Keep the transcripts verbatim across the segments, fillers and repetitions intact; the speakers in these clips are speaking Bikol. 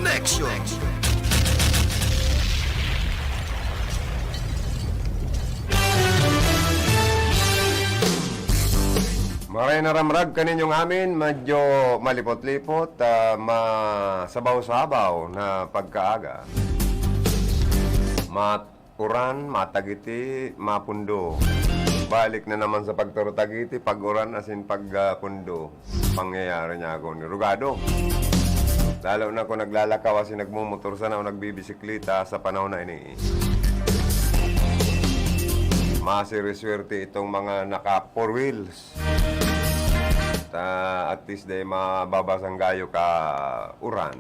Connection. Maray na ramrag kaninyong amin, medyo malipot-lipot, ah, masabaw-sabaw na pagkaaga. Mat-, uran, matagiti, mapundo. Balik na naman sa pagturutagiti, pag-uran asin pag, ah, pundo. Pangyayari niya ako ni rugado. Lalo na kung naglalakaw asin nagmumotor sana o nagbibisikleta sa panahon na ini. Maswerte-swerte itong mga naka four wheels. Ta, at least, dai mababasang gayo ka uran.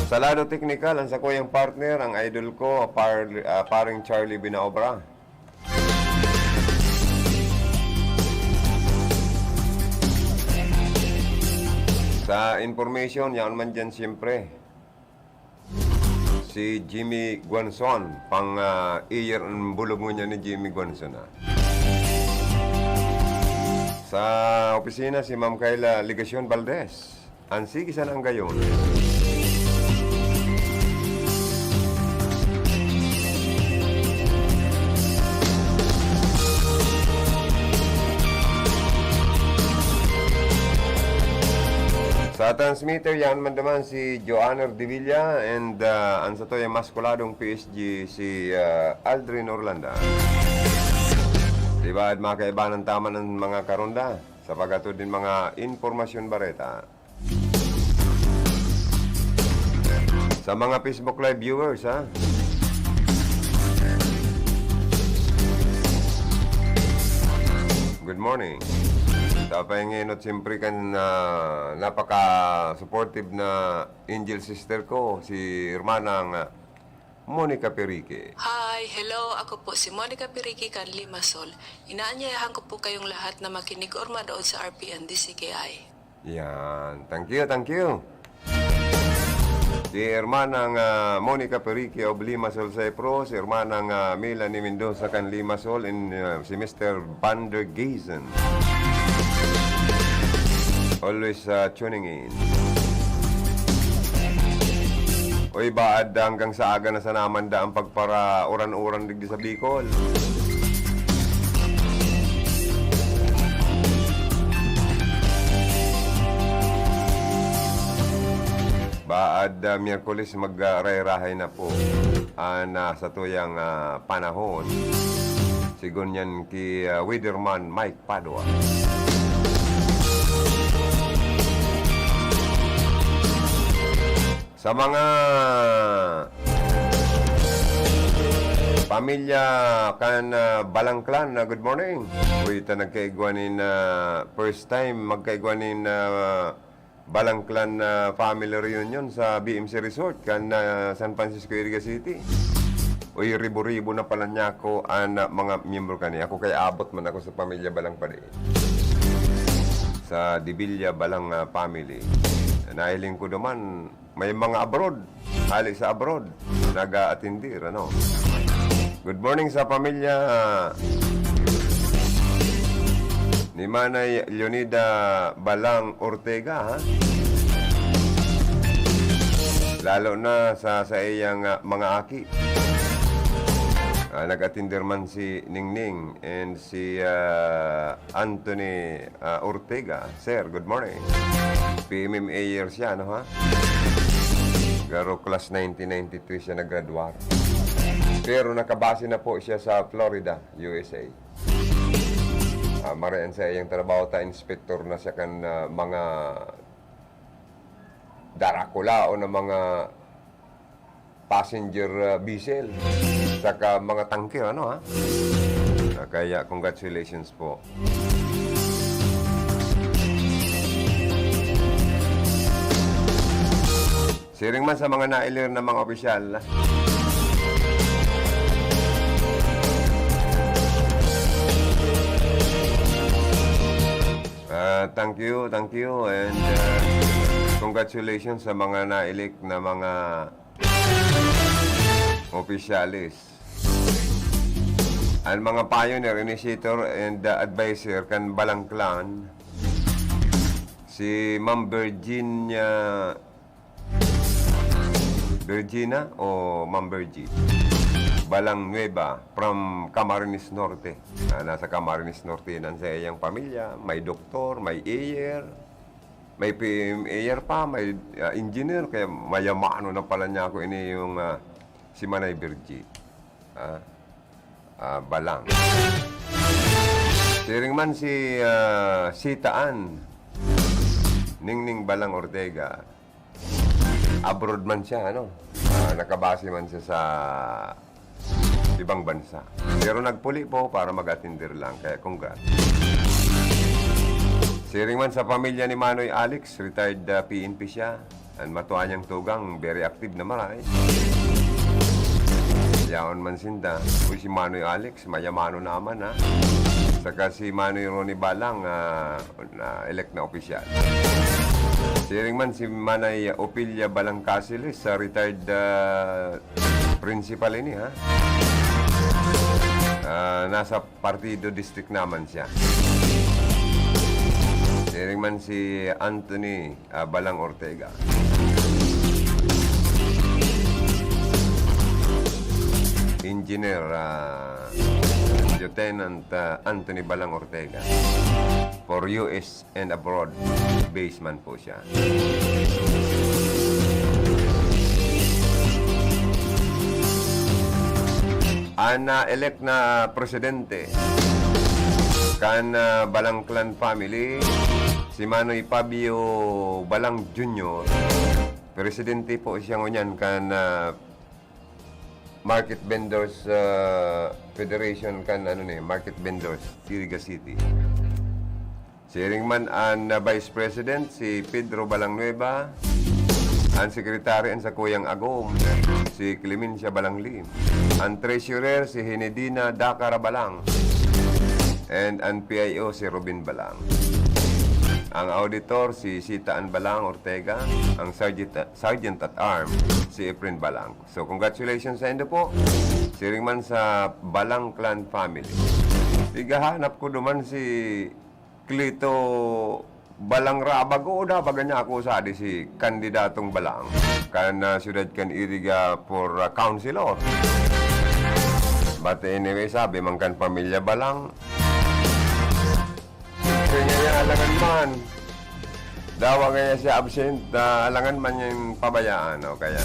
Sa lado teknikal, ang sakuyang partner, ang idol ko, par-, ah, paring Charlie Binaobra. Sa information, yaon man dyan siyempre. Si Jimmy Guanzon, pang, ah, iyer ang bulog ngunyan ni Jimmy Guanzon, ah. Sa opisina, si Ma'am Kayla Legacion Valdez. An sige sana ang gayon. Sa transmitter, yan man naman si Joanner Devilla and, ah, ang satuyang maskuladong P S G, si, ah, Aldrin Orlanda. Diba, at makaibanan taman ang mga karonda sa paghatod nin mga impormasyon bareta. Sa mga Facebook Live viewers, ha? Good morning. Sa pahingenot, siyempre, kan, ah, napaka-supportive na angel sister ko, si Hermanang, ah, Monica Perique. Hi, hello, ako po si Monica Perique kan Limassol. Inaanyayahan ko po kayong lahat na makinig or manood sa R P N D C K I. Yan. Thank you, thank you. Si Hermanang, ah, Monica Perique of Limassol, Cyprus, si Hermanang, ah, Melanie Mendoza kan Limassol, and, ah, si Mister Van der Geisen. Always, ah, tuning in. Uy, baad hanggang sa aga na sana man da ang pagpara-uran-uran digdi sa Bicol. Baad, ah, Miyerkules, mag, ah, rahay-rahay na po. Ah, na sa tuyang, ah, panahon. Sigon yan ki, ah, Weatherman Mike Padua. Sa mga pamilya kan, ah, Balangclan, ah, good morning. Uy, ta nagkaigwa nin, ah, first time magkaigwa nin, ah, Balangclan, ah, family reunion sa B M C Resort kan, ah, San Francisco, Iriga City. Uy, ribo-ribo na pala niya ako an, ah, mga miyembro kani. Ako kay abot man ako sa pamilya Balang pa diin. Sa Dibilla Balang, ah, family. Nahiling ko duman, may mga abroad. Hali sa abroad. Nag-aatindir, ano? Good morning sa pamilya ni Manay Leonida Balang Ortega, ha? Lalo na sa, sa iyang, ah, mga aki. Ah, nag-atindir man si Ningning and si, ah, Anthony, ah, Ortega. Sir, good morning. P M M A year siya, no, ha? Garo class nineteen ninety-three siya naggraduar. Pero nakabase na po siya sa Florida, U S A. Ah, marayan sa iyang trabaho ta, inspector na siya kan, ah, mga darakulaon na mga passenger, ah, vessel, saka mga tanker, ano, ha? Ah, kaya congratulations po. Siring man sa mga nailir na mga opisyal. Ah, thank you, thank you, and, ah, congratulations sa mga nailik na mga opisyales. Ang mga pioneer, initiator, and, ah, advisor kan Balangclan, si Ma'am Virginia Virgina o Ma'am Virgie? Balang Nueva from Camarines Norte. Ah, nasa Camarines Norte na sa iyang pamilya. May doktor, may air, may P M air pa, may, ah, engineer. Kaya mayamano na pala niya ako ini yung, ah, si Manay Virgie. Ah, ah, Balang. Siring man si, ah, Sita Ann Ningning Balang Ortega. Abroad man siya, ano? Ah, nakabase man siya sa ibang bansa. Pero nagpuli po para mag-atender lang. Kaya congrats. Siring man sa pamilya ni Manoy Alex, retired, ah, P N P siya. An matua niyang tugang, very active na maray. Yaon man sinda. Uy, si Manoy Alex, mayamano naman, ha? Saka si Manoy Ronnie Balang, ah, na-elect na opisyal. Siring man si Manay Opilia Balang Casiles, sa retired, ah, principal ini, ha? Ah, nasa Partido District naman siya. Siring man si Anthony, ah, Balang Ortega. Engineer, ah, Lieutenant, ah, Anthony Balang Ortega. For U S and abroad, base man po siya. An na-elect na presidente kan, ah, Balang Clan family, si Manoy Fabio Balang Junior. Presidente po siya ngunyan kan, ah, Market Vendors, ah, Federation kan, ano ni, Market Vendors, Iriga City. Siring man an, ah, Vice President, si Pedro Balang Nueva, an Secretary, an sakuyang agom, si Clemencia Balanglim, an Treasurer, si Hinedina Dacara Balang, and an P I O, si Robin Balang. Ang auditor, si Sita Ann Balang Ortega, ang Sergeant, Sergeant at Arms, si Efren Balang. So, congratulations sa indo po. Siring man sa Balang Clan family. Igahanap ko duman si Clito Balang Rabag. Oo, dabagan niya ako sa di si kandidatong Balang kan, ah, siyudad kan Iriga for, ah, councilor. But anyway, sabi man kan pamilya Balang, kaya nga, alangan man. Dawa kaya siya absent, ah, alangan man niyang pabayaan, o kaya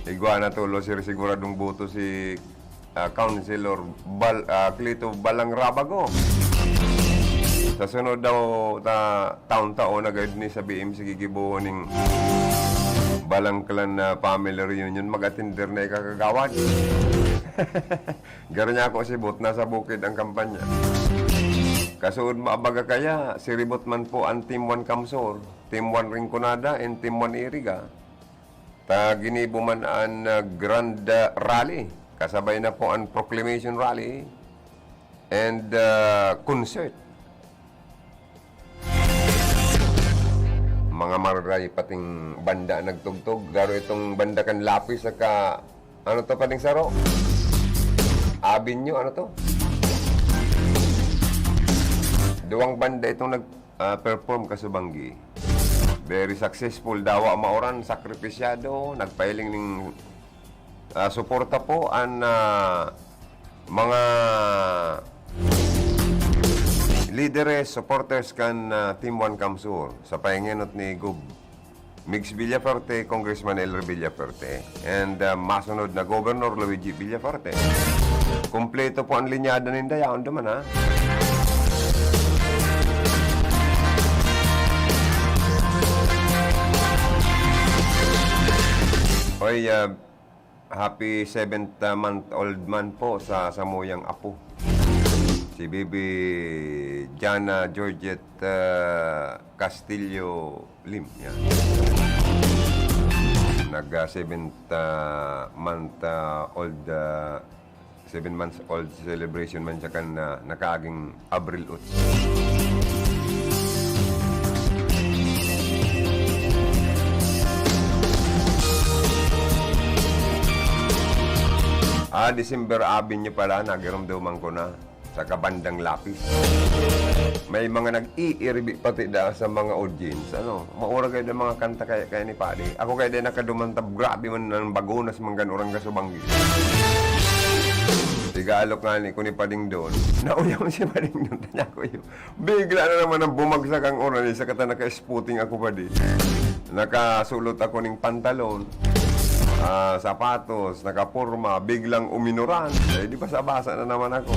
igwa na tulo, sir, siguradong boto si, ah, Councilor Bal-, ah, Clito Balang Rabago. Sa sunod daw, ta-, taon-taon na gayud ni sa B M C gigibohon ning Balang Clan na family reunion, mag-atender na ikakagawad. Garo niya ako sibot, nasa bukid ang kampanya. Kasuod maabaga kaya, siribot man po an Team One Kamsur, Team One Rinconada, and Team One Iriga. Ta ginibo man an, ah, Grand, ah, Rally. Kasabay na po an Proclamation Rally and, ah, concert. Mga mararay pating banda nagtugtog. Garo itong banda kan Lapis saka, ano to, pating saro? Avenue, ano to? Duwang banda itong nag, ah, perform kasubanggi. Very successful. Dawa maoran, sakripisyado, nagpahiling ning ah, suporta po an, ah, mga lideres, supporters kan, ah, Team One Kamsur sa pahingenot ni Gov Migs Villafuerte, Congressman Elry Villafuerte, and, ah, masunod na Governor Luigi Villafuerte. Kompleto po ang linyada ninda yaon duman, ha? Oy, ah, Happy seventh, ah, month old man po sa samuyang apo. Si Bibi Jana Georgette, ah, Castillo Lim, yan. Nag, ah, seventh, ah, month, ah, old, ah, seven months old celebration man siya kan, ah, nakaaging Abril otso. Ah, December Avenue pala, nagirumduman ko na. Taga bandang lapis. May mga nag-iiribi pati da sa mga audience. Ano, maura kayo ng mga kanta kaya, kaya ni Padi. Ako kaya din nakadumantab, grabe man ang bagunas, manggan orang gasubanggi. Tigalok nga ni ko ni Pading Don. Nauyaw si Pading Don, tanya ko yun. Bigla na naman ang bumagsak ang uran, eh, sa kata naka-spooting ako, Padi. Nakasulot ako ning pantalon, ah, sapatos, nakaporma, biglang uminuran. Eh, di basa-basa na naman ako.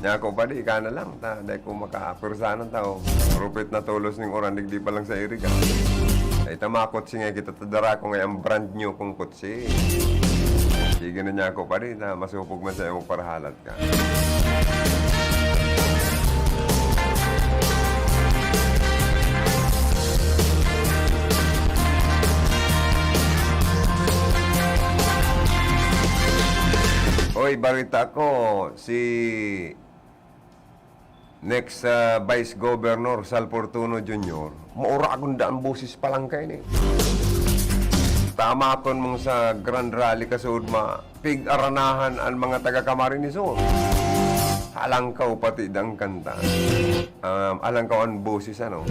Nya ako, "Padi, ika na lang, ta, dai ko makapersahan tao. Rupit na tolos ning uran, digdi pa lang sa iriga." Ay, tamakot si nga kita, tadara ko nga ang brand new kong kotse. Sige na nya ako, "Padi, ta, masupog man sa imong parahalat ka." Oy, barita ko, si next, ah, Vice Governor Sal Fortuno Junior, mauragon da ang boses pa lang kaini. Tamaton mong sa Grand Rally kasuod ma, pig-aranahan an mga taga Camarines Sur. Alangkaw pati dang kanta. Um, alangkaw an boses, ano.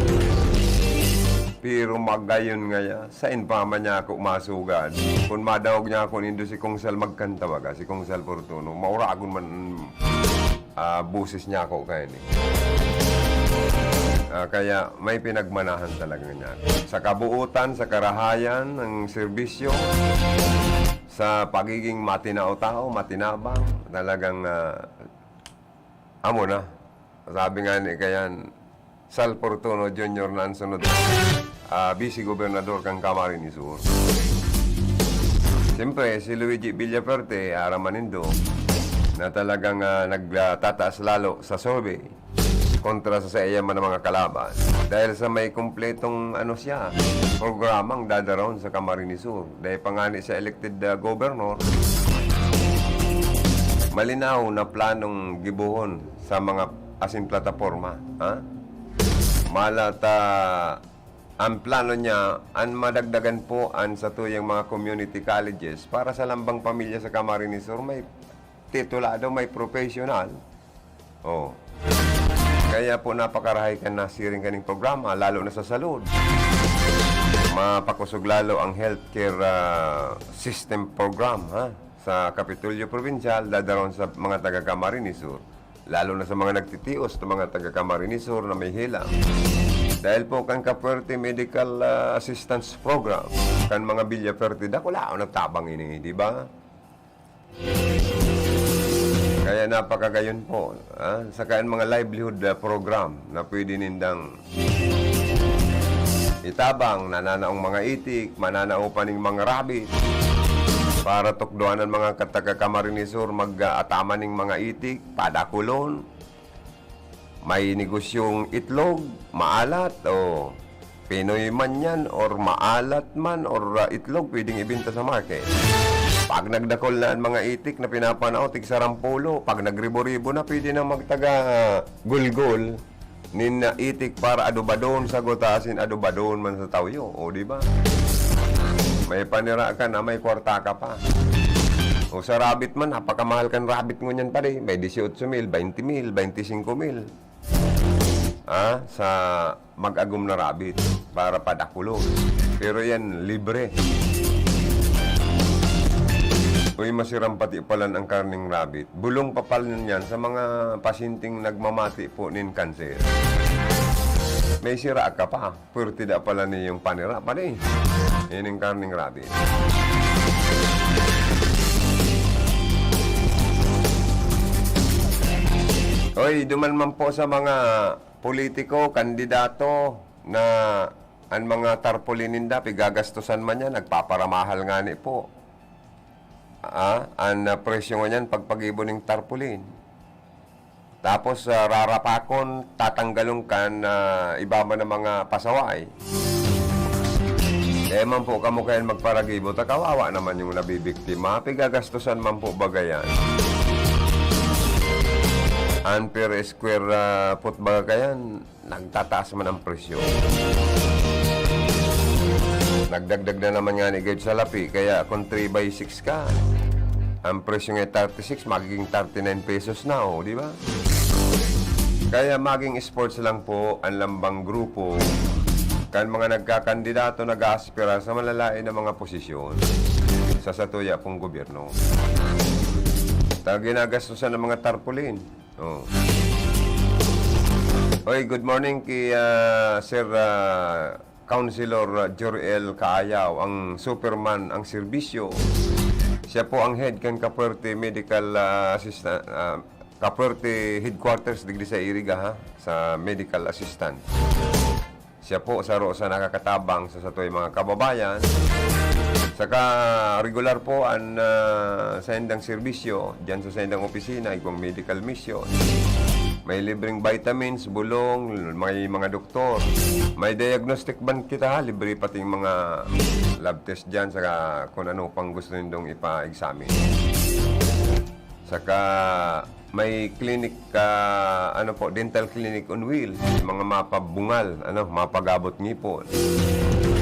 Pero magayon ngaya, sain pa man niya ako masugad. Kun madangog niya ako nindo si Kong Sal magkanta, baga, si Kong Sal Fortuno, mauragon man, ah, boses niya ako kaini. Ah, kaya may pinagmanahan talaga niya. Sa kabuutan, sa karahayan ng serbisyo, sa pagiging matinao-tao, matinabang, talagang, ah, amo na. Sabi nga ni kayan, Sal Fortuno Junior na ang sunod, ah, Vice Gobernador kan Camarines Sur. Siyempre, si Luigi Villafuerte, aram man nindo, na talagang, ah, nagtataas lalo sa survey kontra sa saiya man mga kalaban. Dahil sa may kumpletong, ano siya, programang dadaron sa Camarines Sur. Dahil pa nga ni siya elected, ah, governor, malinaw na planong gibohon sa mga asin plataporma, ha? Mala ta ang plano niya, an madagdagan po an satuyang mga community colleges para sa lambang pamilya sa Camarines Sur, may titulado, may professional. Oh. Kaya po napakarahay kan nasiring kaning programa, lalo na sa salud. Mapakosog lalo ang healthcare, ah, system program, ha? Sa Kapitolyo Probinsyal, dadaron sa mga taga Camarines Sur. Lalo na sa mga nagtitios na mga taga Camarines Sur na may helang. Dahil po kan Kapuerte Medical, ah, Assistance Program, kan mga Villafuerte, dakulaon na tabang ini, di ba? Kaya napakagayon po, ah, saka an mga livelihood, ah, program na pwede nindang itabang, nananaong mga itik, mananao pa ning mga rabbit. Para tukdoan an mga kataga Camarines Sur, mag-aataman ning mga itik, padakulon. May negosyong itlog, maalat, o Pinoy man yan, or maalat man, or, ah, itlog, pwedeng ibenta sa market. Pag nagdakol na an mga itik na pinapanao, tig sarampulo. Pag nagribo-ribo na, pwede na magtaga, ah, gulgol nin, ah, itik para adobadon sa gota asin adobadon man sa tawyo. O, di ba? May panira ka na, may kwarta ka pa. O, sa rabbit man, napakamahal kan rabbit ngunyan, pare. May dieciocho mil, twenty mil, twenty-cinco mil. Ah, sa mag-agom na rabbit para padakulon. Pero yan, libre. Uy, masiram pati palan ang karneng rabbit. Bulong pa palan yan sa mga pasyenteng nagmamati po nin kanser. May sira ka pa. Pwerte da pala niyong panira, pare. Ining karneng rabbit. Oy, duman man po sa mga politiko, kandidato na an mga tarpaulin ninda, pigagastusan man yan, nagpaparamahal ngani po. Ah, an, ah, presyo ngunyan, pagpagibo ning tarpaulin. Tapos, ah, rarapakon, tatanggalon kan, ah, iba man ang mga pasaway. Kaya man po kamo kayan magparagibo, ta kawawa naman yung nabibiktima. Pigagastusan man po baga yan. An per square, ah, foot baga kayan, nagtataas man ang presyo. Nagdagdag na naman nga ni Gage sa lapi, kaya kung three by six ka, Ang presyo nga thirty-six, magiging thirty-nine pesos na, oh, di ba? Kaya maging sports lang po ang lambang grupo kan mga nagkakandidato nag-aaspira sa malalain na mga posisyon sa satuya pong gobyerno. Ta-, ginagastusan ng mga tarpaulin. Oh. Oy, good morning kay, ah, Sir, ah, Councilor, ah, Joriel Caayaw, ang Superman, ang serbisyo. Siya po ang head kan Capuerte Medical, ah, Assistant, ah, Capuerte Headquarters digdi sa Iriga, ha, sa medical assistant. Siya po saro sa nakakatabang sa satoy mga kababayan. Saka regular po ang, ah, saindang serbisyo diyan sa saindang opisina, igwang medical mission. May libreng vitamins, bulong, may mga doktor. May diagnostic van kita, ha, libre pating mga lab test diyan, saka kung ano pang gusto nindong ipa-examine. Saka may clinic, ah, ano po, dental clinic on wheel, mga mapabungal, ano, mapagabot ngipon,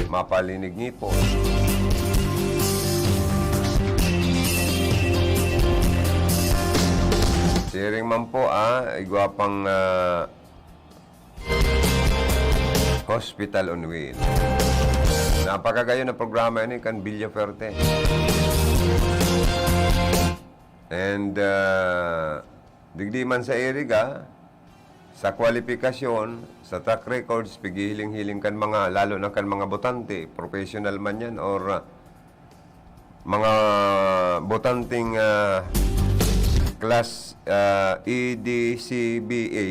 mapalinig ngipon. Siring man po, ah, igwa pang, ah, Hospital on Wheels. Napakagayon na programa ini kan Villaferte. And, ah, digdi man sa Iriga, sa kwalipikasyon, sa track records, pighihiling-hiling kan mga, lalo na kan mga botante, professional man yan or, ah, mga botanteng, ah, class, ah, E D C B A,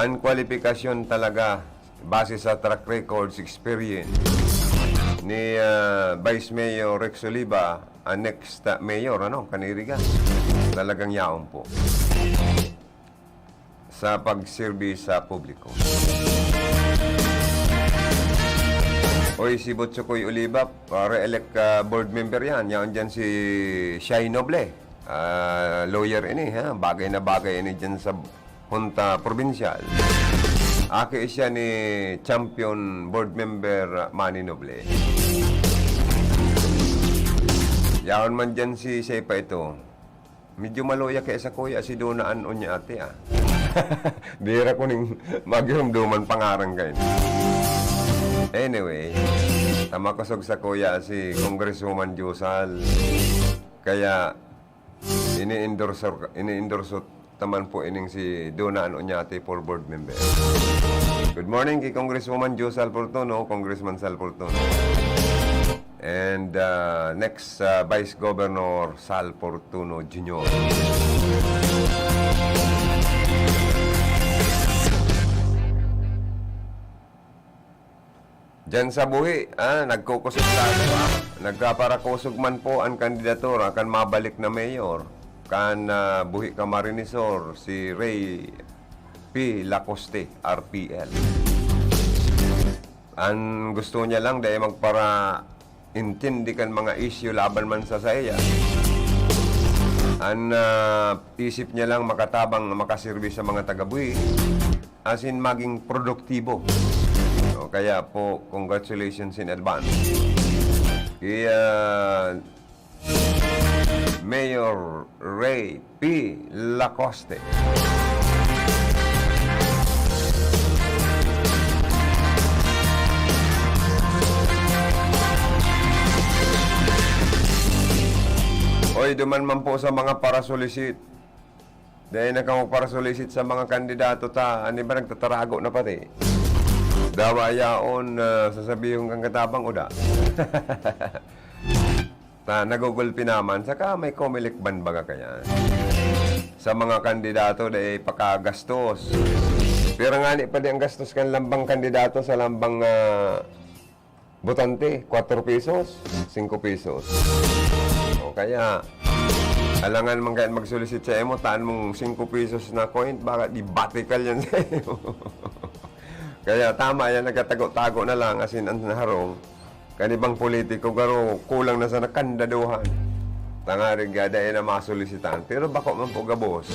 ang kwalipikasyon talaga base sa track records, experience ni, ah, Vice Mayor Rex Oliva, ang next, ah, mayor, ano, kan Iriga. Talagang yaon po sa pagserbi sa publiko. Oy, si Butsukoy Oliva, ah, re-elect, ah, board member yan. Yaon dyan si Shai Noble. Ah, lawyer ini, ha? Bagay na bagay ini dyan sa Junta Probinsyal. Aki siya ni Champion Board Member Manny Noble. Yaon man dyan si, siya pa ito. Medyo maluya kaya sa kuya, si Dona An Unya ate, ah. Bira ko ning magirumduman pangaran kayo. Anyway, tamakosog sa kuya si Congresswoman Josal. Kaya, ini-endorse, ini-endorse taman po ining si Dona An Unya ate for board member. Good morning kay Congresswoman Josal Fortuno, Congressman Sal Fortuno. And, uh, next, uh, Vice Governor Sal Fortuno Junior. Diyan sa buhi, ah, nagkukusog sa ato, ah. Nagkaparakusog man po ang kandidatura kan mabalik na mayor, kan, ah, buhi Camarines Sur, si Ray P. Lacoste, R P L. Ang gusto niya lang, dahil magparaintindi kan mga issue laban man sa saya. Ang, ah, isip niya lang makatabang, makaserbi sa mga taga-buhi, as in maging produktibo. So, kaya po, congratulations in advance. Kaya, Mayor Ray P. Lacoste. Oy, duman man po sa mga para-solicit. Dahil na kamo para-solicit sa mga kandidato ta, ano ba, nagtatarago na pati? Dawa yaon, ah, sasabihon kang katabang, uda. Ta, nagugulpi naman, saka may Comelec ban baga kaya. Sa mga kandidato, dahil pakagastos. Pero ngani pa di ang gastos kan lambang kandidato sa lambang, ah, botante, kwatro pesos, singko pesos. O kaya, alangan man kaya mag-solicit sa imo, taan mong singko pesos na coin, baka di batikal yan sa imo. Kaya tama yan, nagkatago-tago na lang, as in, ang harong. Kan ibang politiko, garo, kulang na sa nakandaduhan. Tangarig gada, eh, na masolisitahan. Pero bako man po gabos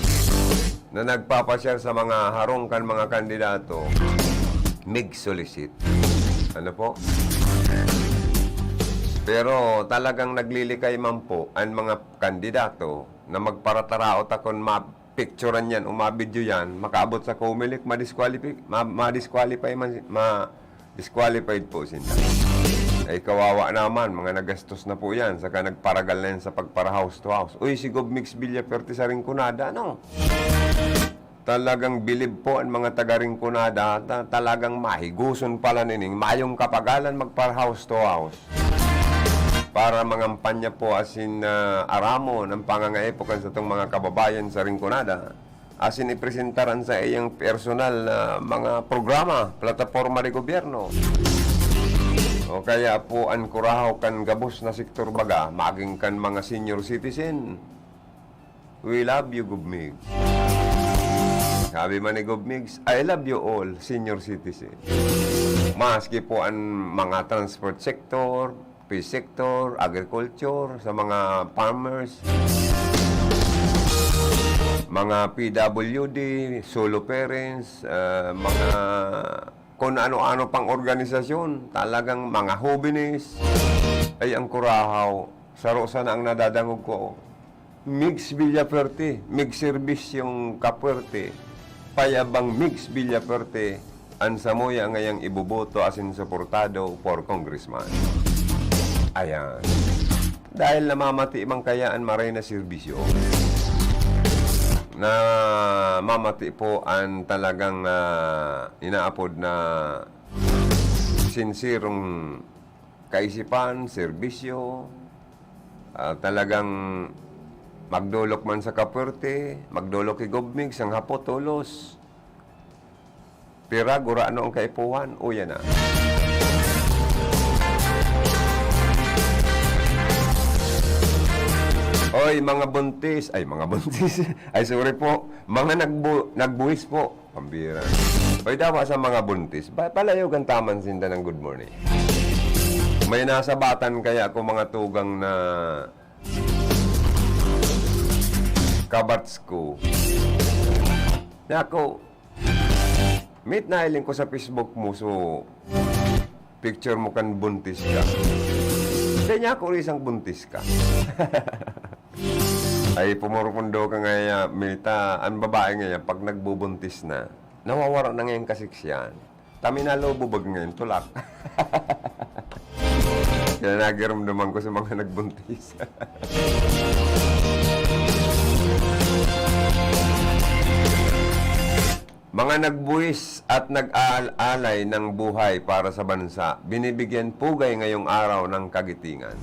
na nagpapasyar sa mga harong kan mga kandidato, mig-solicit. Ano po? Pero talagang naglilikay man po an mga kandidato na magparataraot akon mapicturan yan o mabidyo yan, makaabot sa Comelec, madisqualify, ma-, madisqualify man, ma-, disqualified po sinda. Ay, kawawa naman, mga nagastos na po yan, saka nagparagal na yan sa pagpara-house to house. Uy, si Gov Migs Villaferte sa Rinconada, ano? Talagang bilib po an mga taga Rinconada, ta-, talagang mahigoson pala nining mayong kapagalan magpara-house to house. Para mangampanya po asin, ah, aramon an pangangaipo kan satong mga kababayan sa Rinconada, asin ipresentar an saiyang personal na mga programa, plataporma de gobyerno. O kaya po an kurahaw kan gabos na sektor baga, maging kan mga senior citizen. We love you, Gov Migs. Sabi man ni Gov Migs, "I love you all, senior citizen." Maski po an mga transport sector, fish sector, agriculture, sa mga farmers, mga P W D, solo parents, ah, mga kung ano-ano pang organisasyon, talagang mga hobenes, ay ang kurahaw, saro sana ang nadadangog ko. Migs Villaferte, migserbisyong kapuwerte, payabang Migs Villaferte, an samuya ngayang iboboto asin suportado for congressman. Ayan. Dahil namamati man kaya an maray na serbisyo, namamati po an talagang, ah, inaapod na sinserong kaisipan, serbisyo, ah, talagang magdolok man sa kapuwerte, magdolok ki Gov Migs, ang hapot, tolos. Pira, gurano ang kaipuhan? O, yan na. Oy, mga buntis. Ay, mga buntis. Ay, sorry po. Mga nagbu-, nagbuwis po. Pambira. Oy, dawa sa mga buntis. Ba, palayogan taman sinda ng good morning. May nasabatan kaya ako mga tugang na kabats ko. Nako, Mit, nahiling ko sa Facebook mo, so, picture mo kan buntis ka. Kaya niya ako isang buntis ka. Ay, pumurpundo ka ngaya, Mita. Ang babae ngaya, pag nagbubuntis na, nawawara na ngayang kasiksihan. Kami nalububag ngayon, tulak. Kaya nagiramdaman ko sa mga nagbuntis. Mga nagbuwis at nag-aalay ng buhay para sa bansa, binibigyan pugay ngayong araw ng kagitingan.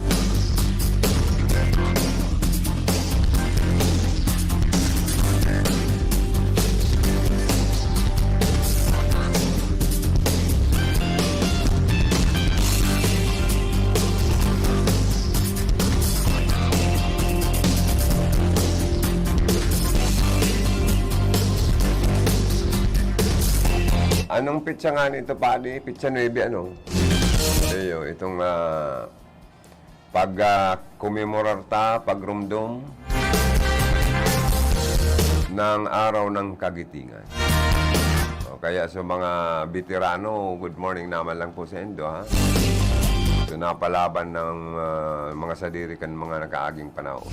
Anong petsa nga nito, Padi? Petsa nuebe, ano? Iyo, itong, ah, pag, ah, komemorar ta, pagromdom ng Araw ng Kagitingan. O kaya sa mga veterano, good morning naman lang po sa indo, ha? So, napalaban ng, ah, mga sadiri kan mga nakaaging panahon.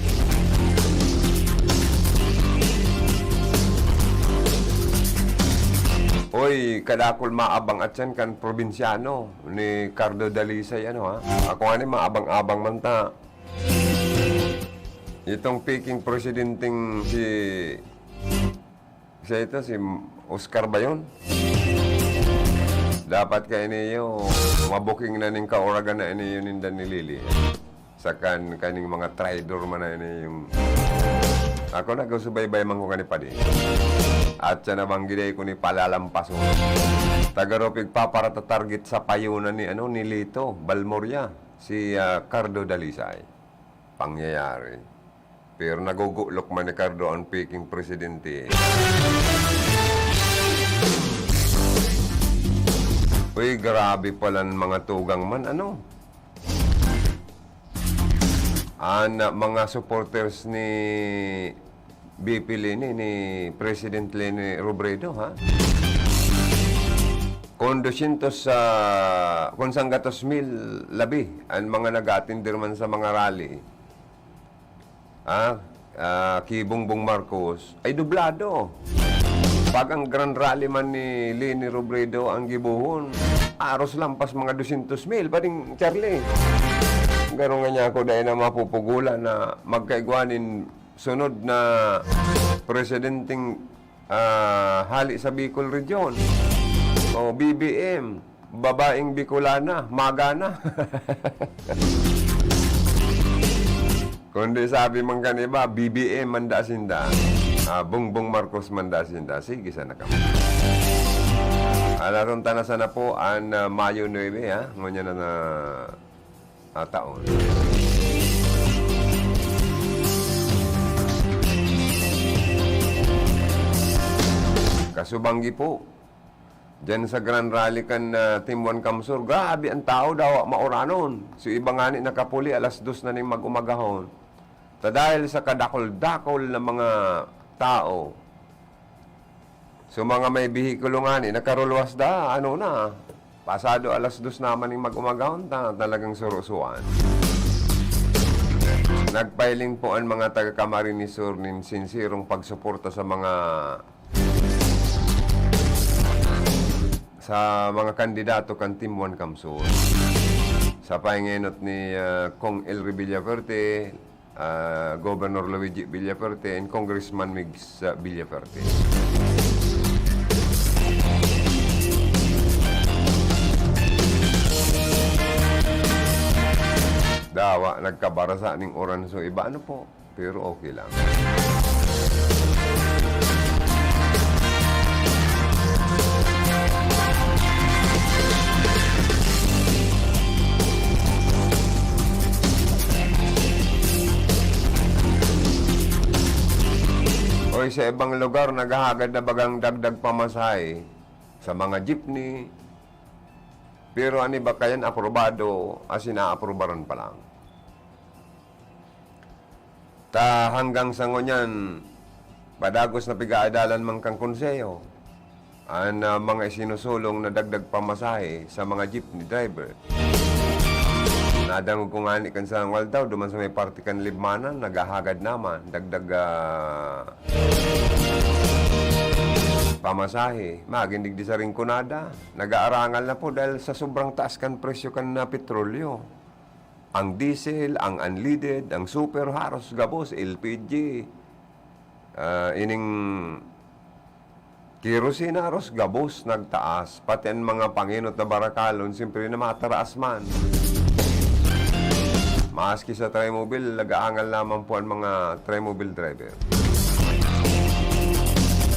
Oy, kadakul maabang atyan kan probinsyano ni Cardo Dalisay, ano, ha? Ako nga ni maabang-abang man ta. Itong peking presidenteng si, siya ito, si Oscar ba yun? Dapat ka ini yung mabuking na ning kauragan na ini yun ninda ni Lili. Sa kan-, kaning mga traidor man na ini yung, ako nagsusubaybay man ko kani padi. At siya nabanggiday ko ni palalampaso. Tagarupig paparatatarget sa payunan ni, ano, ni Lito Balmoria, si, ah, Cardo Dalisay. Pangyayari. Pero nagugulok man ni Cardo ang peking presidente. Uy, grabe palan mga tugang man, ano? An, ah, mga supporters ni V P Leni, ni President Leni Robredo, ha? Kun dosyentos sa, kun sanggatos mil labi an mga nag-aatender man sa mga rally, ah, ah, ki Bongbong Marcos, ay dublado. Pag ang grand rally man ni Leni Robredo ang gibohon, aros lampas mga dosyentos mil, paring Charlie. Garo nga niya ako dai na mapupugulan na magkaigwa nin sunod na presidenteng, ah, hali sa Bicol Region. O, B B M, babaeng Bicolana, magana. Kundi sabi man kan iba, B B M man da sinda. Ah, Bongbong Marcos man da sinda. Sige, sana ka. Alaron ta na sana po an, ah, Mayo nuebe, ha? Ngunyan na na ah, taon. Kasubanggi po, diyan sa Grand Rally kan, ah, Team One Kamsur, grabe ang tao daw, mauranon. So, iba ngani nakapuli, alas dos na ning mag-umagahon. Ta dahil sa kadakol-dakol na mga tao, so, mga may behikulo ngani, nakaruluwas da, ano na, pasado alas dos naman ning mag-umagahon, ta-, talagang surusuan. Nagpahiling po an mga taga Camarines Sur nin sinserong pagsuporta sa mga, sa mga kandidato kan Team One Kamsur. Sa pahingenot ni, ah, Cong Elry Villafuerte, ah, Governor Luigi Villafuerte and Congressman Migs, ah, Villafuerte. Dawa, nagkabarasa ning oranso iba. Ano po? Pero okay lang. Oy, sa ibang lugar, naghahagad na bagang dagdag pamasahe sa mga jeepney. Pero an iba kayan aprobado, asin aaprubaran pa lang. Ta hanggang sa ngunyan, padagos na pigaadalan man kan Konseho an, ah, mga isinusulong na dagdag pamasahe sa mga jeepney driver. Nadangog ko ngani kan sarong aldaw, duman sa may parte kan Libmanan, naghahagad naman, dagdag, ah, pamasahe. Magin digdi sa Rinconada, nag-aarangal na po dahil sa sobrang taas kan presyo kan, ah, petrolyo. Ang diesel, ang unleaded, ang super, haros gabos, L P G, ah, ining kerosene, haros gabos nagtaas. Pati ang mga pangenot na barakalon, siyempre na mataraas man. Maski sa Trimobile, nag-aangal lamang po ang mga Trimobile driver.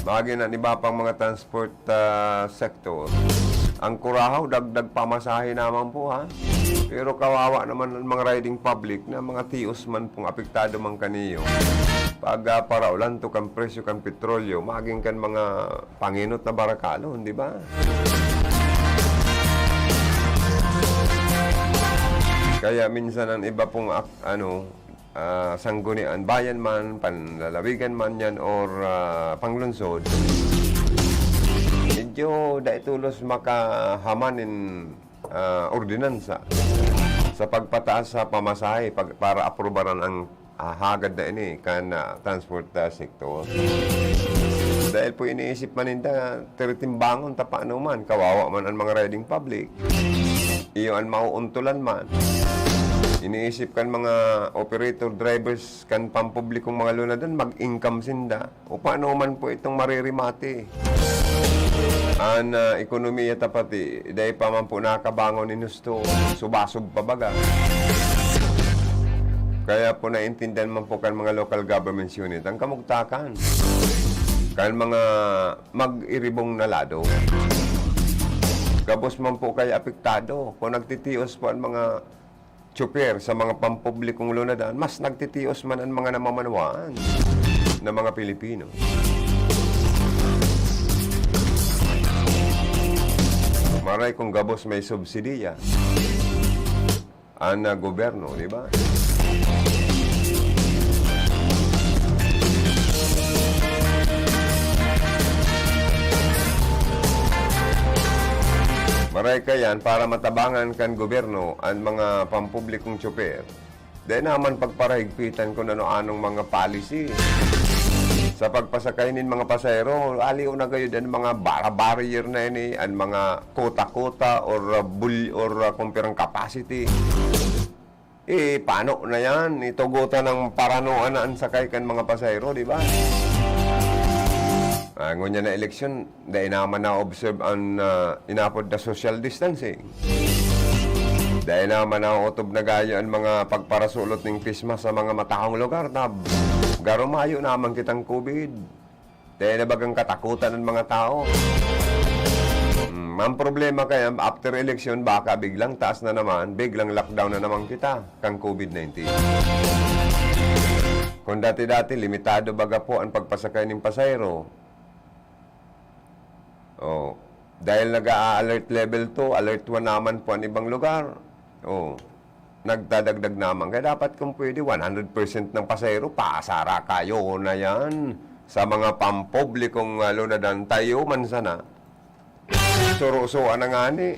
Magin ang iba pang mga transport, ah, sector. Ang Curahaw, dagdag pamasahe naman po, ha? Pero kawawa naman ang mga riding public na mga tios man pong apektado man kaniyo. Pag, ah, paraulan to kan presyo kan petrolyo, magin kan mga pangenot na barakalon, di ba? Kaya minsan ang iba pong ak-, ano, ah, sanggunian, bayan man, panlalawigan man yan or, ah, panglungsod, medyo dai tolos makahaman nin, ah, ordinansa sa pagpataas sa pamasahe pag, para aprubaran ang, ah, hagad na ini kan, ah, transport, ah, sektor. Dahil po iniisip man ninda, tiritimbangon ta paano man, kawawa man ang mga riding public. Iyo an mauuntulan man. Iniisip kan mga operator, drivers kan pampublikong mga lunadan, mag-income sinda. O paano man po itong maririmati? An, ah, ekonomiya ta pati, dai pa man po nakabangon nin husto, subasob pa baga. Kaya po naintindihan man po kan mga local governments unit ang kamugtakan kan mga mag-iribong na lado. Gabos man po kaya apektado kung nagtitios po ang mga tsuper sa mga pampublikong lunadan, mas nagtitios man ang mga namamanwaan na mga Pilipino. Maray kung gabos may subsidiya. An, ah, gobyerno, di ba? Aray kayan, para matabangan kan gobyerno an mga pampublikong tsoper, dai naman pagparahigpitan kun ano-anong mga policy sa pagpasakay nin mga pasahero. Aliw na gayud an mga bara-barrier na ini, an mga kota-kota or, ah, bul-, or, ah, kung pirang capacity. Eh, paano na yan? Itugotan ng paranoan na ang sakay kan mga pasahero, di ba? Ah, ngunyan na eleksyon, dai naman na-observe an, ah, inapod na social distancing. Dai naman naotob na gayo an mga pagparasulot ning pisma sa mga mataong lugar, tab-, garo mayo naman kitang COVID. Dai na bagang katakutan an mga tao. Hmm, ang problema kaya, after election, baka biglang taas na naman, biglang lockdown na naman kita kan COVID nineteen. Kung dati-dati, limitado baga po ang pagpasakay nin pasahero. Oh, dahil nag-a-alert level two, alert one naman po ang ibang lugar. Oh, nagdadagdag naman. Kaya dapat kung pwede, one hundred percent ng pasahero, pasara kayo na yan sa mga pampublikong, ah, lunadan. Tayo man sana. Surusuan na nga ni.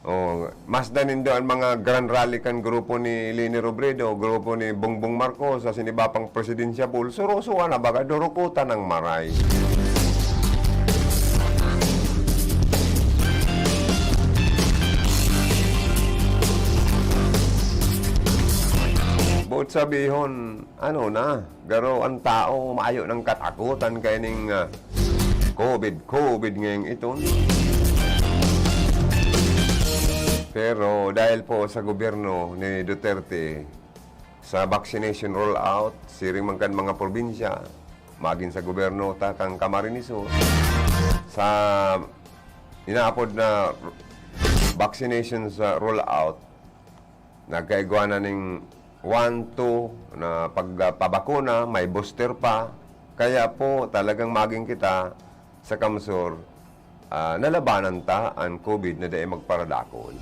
Oh, mas danindo ang mga grand rally kan grupo ni Leni Robredo, grupo ni Bongbong Marcos, sa sinibapang presidensya bull. Surusuan na baga, durukutan ng maray. Buot sabihon, ano na, garo ang tao, mayo nang katakutan kaining, ah, COVID, COVID ngayong iton. Pero dahil po sa gobyerno ni Duterte, sa vaccination rollout, siring man kan mga probinsya, magin sa gobyerno ta kan Camarines Sur, sa inaapod na vaccination sa rollout, nagkaigwa na ning one, two na pagpabakuna, may booster pa. Kaya po, talagang magin kita sa CamSur, ah, nalabanan ta an COVID na dai magparadakon.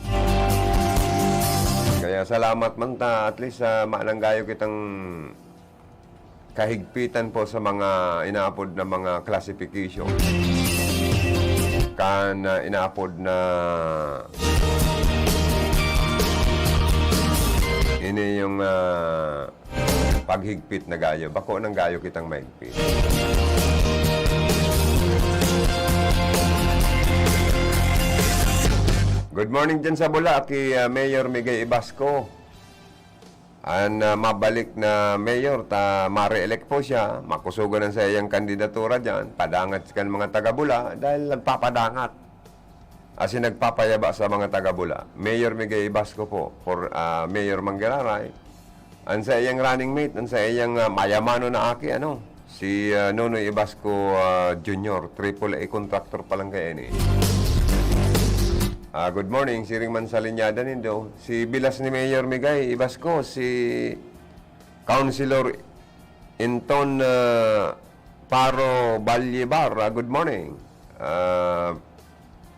Kaya salamat man ta, at least, ah, mananggayo kitang kahigpitan po sa mga inaapod na mga classification. Kan, ah, inaapod na ini yung, ah, paghigpit na gayo. Bako nang gayo kitang mahigpit. Good morning dyan sa Bula, ki, ah, Mayor Migay Ibasco. An, ah, mabalik na mayor ta mare-elect po siya, makusogan ang saiyang kandidatura diyan, padangat kan mga taga-Bula dahil nagpapadangat. Asin nagpapayaba sa mga taga-Bula. Mayor Migay Ibasco po, for, ah, Mayor Manggiraray. An saiyang running mate, an saiyang, ah, mayamano na aki, ano, si, ah, Nonoy Ibasco, ah, Junior, triple A contractor pa lang kaya ini. Ah, good morning, siring man sa linyada nindo. Si bilas ni Mayor Migay Ibasco, si Councilor Inton, ah, Paro Balyebar. Ah, good morning. Ah,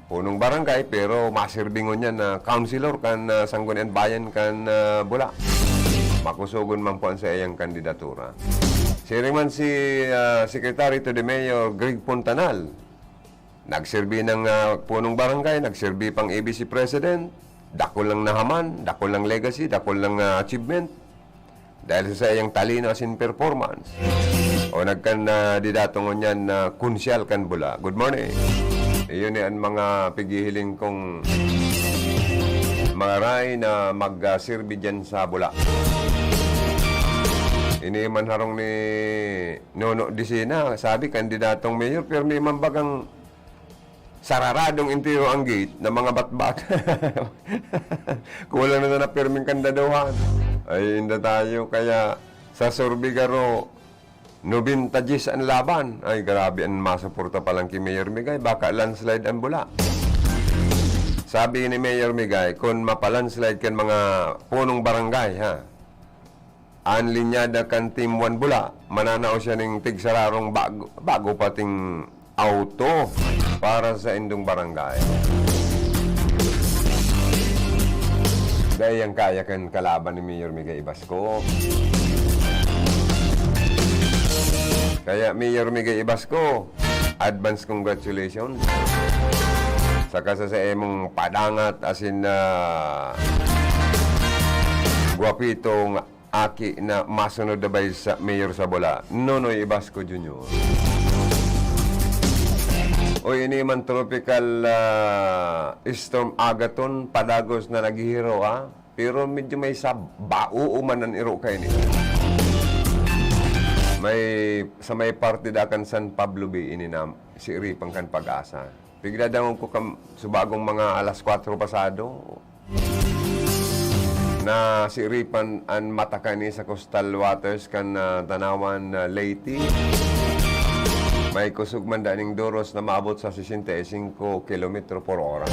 punong barangay, pero maserbi ngunyan na councilor kan, ah, Sangguniang Bayan kan, ah, Bula. Makusogon man po ang saiyang kandidatura. Siring man si, ah, Secretary to the Mayor Greg Puntanal. Nagserbi ng, ah, punong barangay, nagserbi pang A B C president, dakul nang nahaman, dakul nang legacy, dakul nang, ah, achievement. Dahil sa saiyang talino asin performance. O nagkan, ah, didato ngunyan na konsyal kan Bula. Good morning. Iyon ni ang mga pighihiling kong mga ray na mag, ah, serbi dyan sa Bula. Ini man harong ni Nono Dicina, sabi, kandidatong mayor, pero may man bagang sararadong entero ang gate na mga batbat. Kulang na sana pirming kandaduhan. Ay, inda tayo. Kaya sa Survey garo, nobenta diyes ang laban. Ay, grabe ang masuporta pa lang ki Mayor Migay. Baka landslide ang Bula. Sabi ni Mayor Migay, kung mapalandslide kan mga punong barangay, ha, an linyada kan Team One Bula, mananao siya ning tigsararong bago, bago pating auto para sa indong barangay. Dai yan kaya kan kalaban ni Mayor Migay Ibasco. Kaya Mayor Migay Ibasco, advance congratulations. Saka sa saimong padangat asin na gwapitong aki na masunod na bay sa mayor sa Bula, Nonoy Ibasco Junior. O ini man tropical, ah, storm Agaton, padagos na naghihiro, ah. Pero medyo may sab-, bao man an iro kaini. May, sa may parte da kan San Pablo Bay ini na siiripan kan Pag-asa. Pigdadangog ko kam-, subagong mga alas kwatro pasado, na siiripan an mata kaini sa coastal waters kan, ah, Tanauan, ah, Leyte. May kusog man daning doros na maabot sa sesenta y singko kilometro por ora.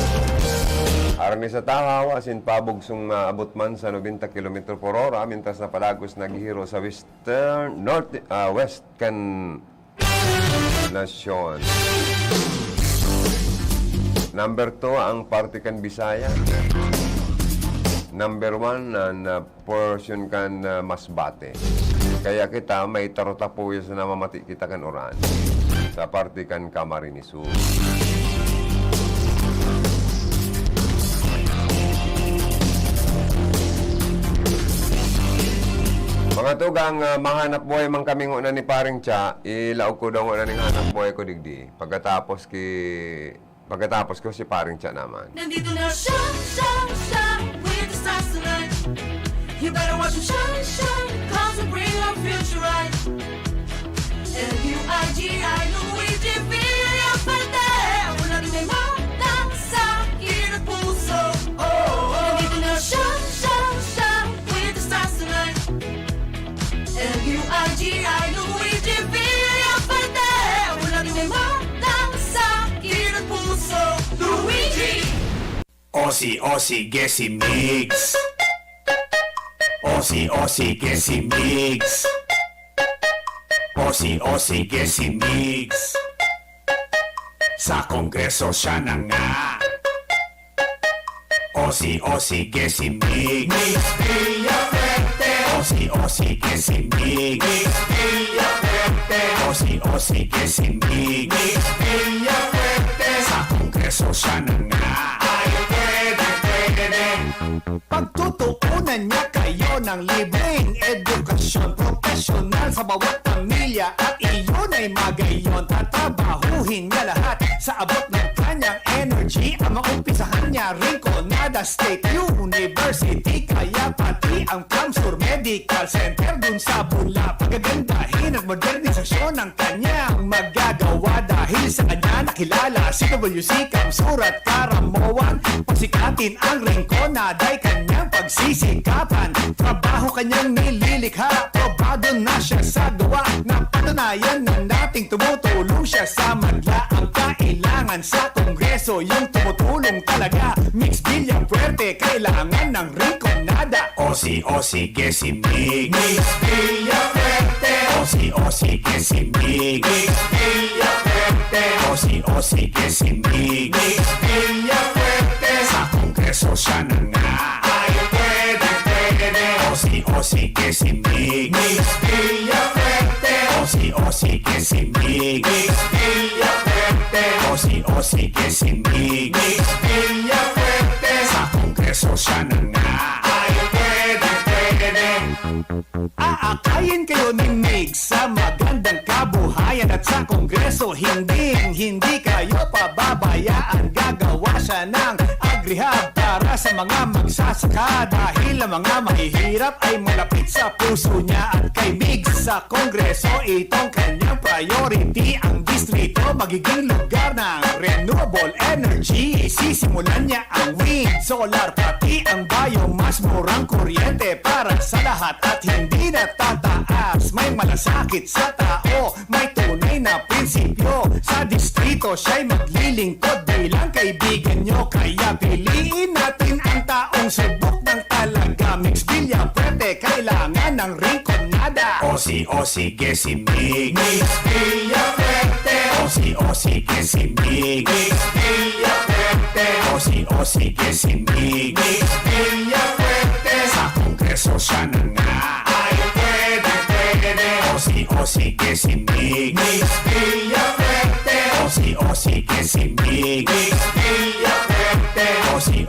Arani sa Tahaw, asin pabugsong maabot man sa nobenta kilometro por ora, mientras na padagos naghihiro sa western, north, ah, west kan nasyon. Number two, ang parte kan Bisaya. Number one, an, ah, portion kan, ah, Masbate. Kaya kita, may tarot-tapuya sa namamati kita kan uran. Sa parte kan Camarines Sur. Mga tugang, ah, mahanap buhay man kami ngona ni Paring Cha, ilaog ko daw ngona ning hanap buhay ko digdi. Pagkatapos ki-, pagkatapos ko si Paring Cha naman. Nandito na siya, siya, siya, with the stars tonight. You better watch him shine, shine, 'cause he'll bring our future right. L U I G I, Luigi Villafuerte, ang unang may mata sa akin at puso. Oh, oh, oh. Nandito na siya, siya, siya, with the stars tonight. L U I G I, Luigi Villafuerte, ang unang may mata sa akin at puso. Luigi! Osi-osi ke si Migs. Osi-osi ke si Migs. Osi-osi ke si Migs. Sa Kongreso siya na nga. Osi-osi ke si Migs. Migs Villafuerte. Osi-osi ke si Migs. Migs Villafuerte. Osi-osi ke si Migs. Migs Villafuerte. Sa Kongreso siya na nga. Ay, pwede, pwede. Pagtutuunan niya kayo ng libreng edukasyon profesyonal sa bawat pamilya at iyon ay magayon. Tatrabahuhin niya lahat sa abot ng kanyang energy. Ang maumpisahan niya, Rinconada State University, kaya pati ang CamSur Medical Center dun sa Bula. Pagagandahin at modernisasyon ang kanyang magagawa. Dahil sa kanya nakilala si W C CamSur at Caramoan. Pasikatin ang Rinconada ay kanyang pagsisikapan. Trabaho kanyang nililikha, probado na siya sa gawa. Napatunayan na nating tumutulong siya sa madla. Ang kailangan sa Kongreso, yung tumutulong talaga. Migs Villafuerte, kailangan ng Rinconada. Osi-osi ke si Migs. Migs Villafuerte. Osi-osi ke si Migs. Migs Villafuerte. Osi-osi ke si Migs. Migs Villafuerte. Sa Kongreso siya na nga. Ay, pwede, pwede. Osi-osi ke si Migs. Migs Villafuerte. Osi-osi ke si Migs. Migs Villafuerte. Osi-osi ke si Migs. Migs Villafuerte. Sa Kongreso siya na nga. Ay, pwede, pwede. Aakayin kayo ni Migs sa magandang kabuhayan at sa Kongreso, hinding-hindi kayo pababayaan. Gagawa siya ng agrihab para sa mga magsasaka, dahil ang mga mahihirap ay malapit sa puso niya. At kay Migs sa Kongreso, itong kanyang priority. Ang distrito magiging lugar ng renewable energy. Sisimulan niya ang wind, solar, pati ang biomass. Murang kuryente para sa lahat at hindi na tataas. May malasakit sa tao, may tunay na prinsipyo. Sa distrito, siya'y maglilingkod bilang kaibigan nyo. Kaya piliin natin ang taong subok ng talaga. Migs Villafuerte, kailangan ng Rinconada. Osi-osi ke si Migs. Migs Villafuerte. Osi-osi ke si Migs. Migs Villafuerte. Osi-osi ke si Migs. Migs Villafuerte. Sa Kongreso siya na nga. Ay, pwede, pwede. Osi-osi ke si Migs. Migs Villafuerte. Osi-osi ke si Migs. Migs Villa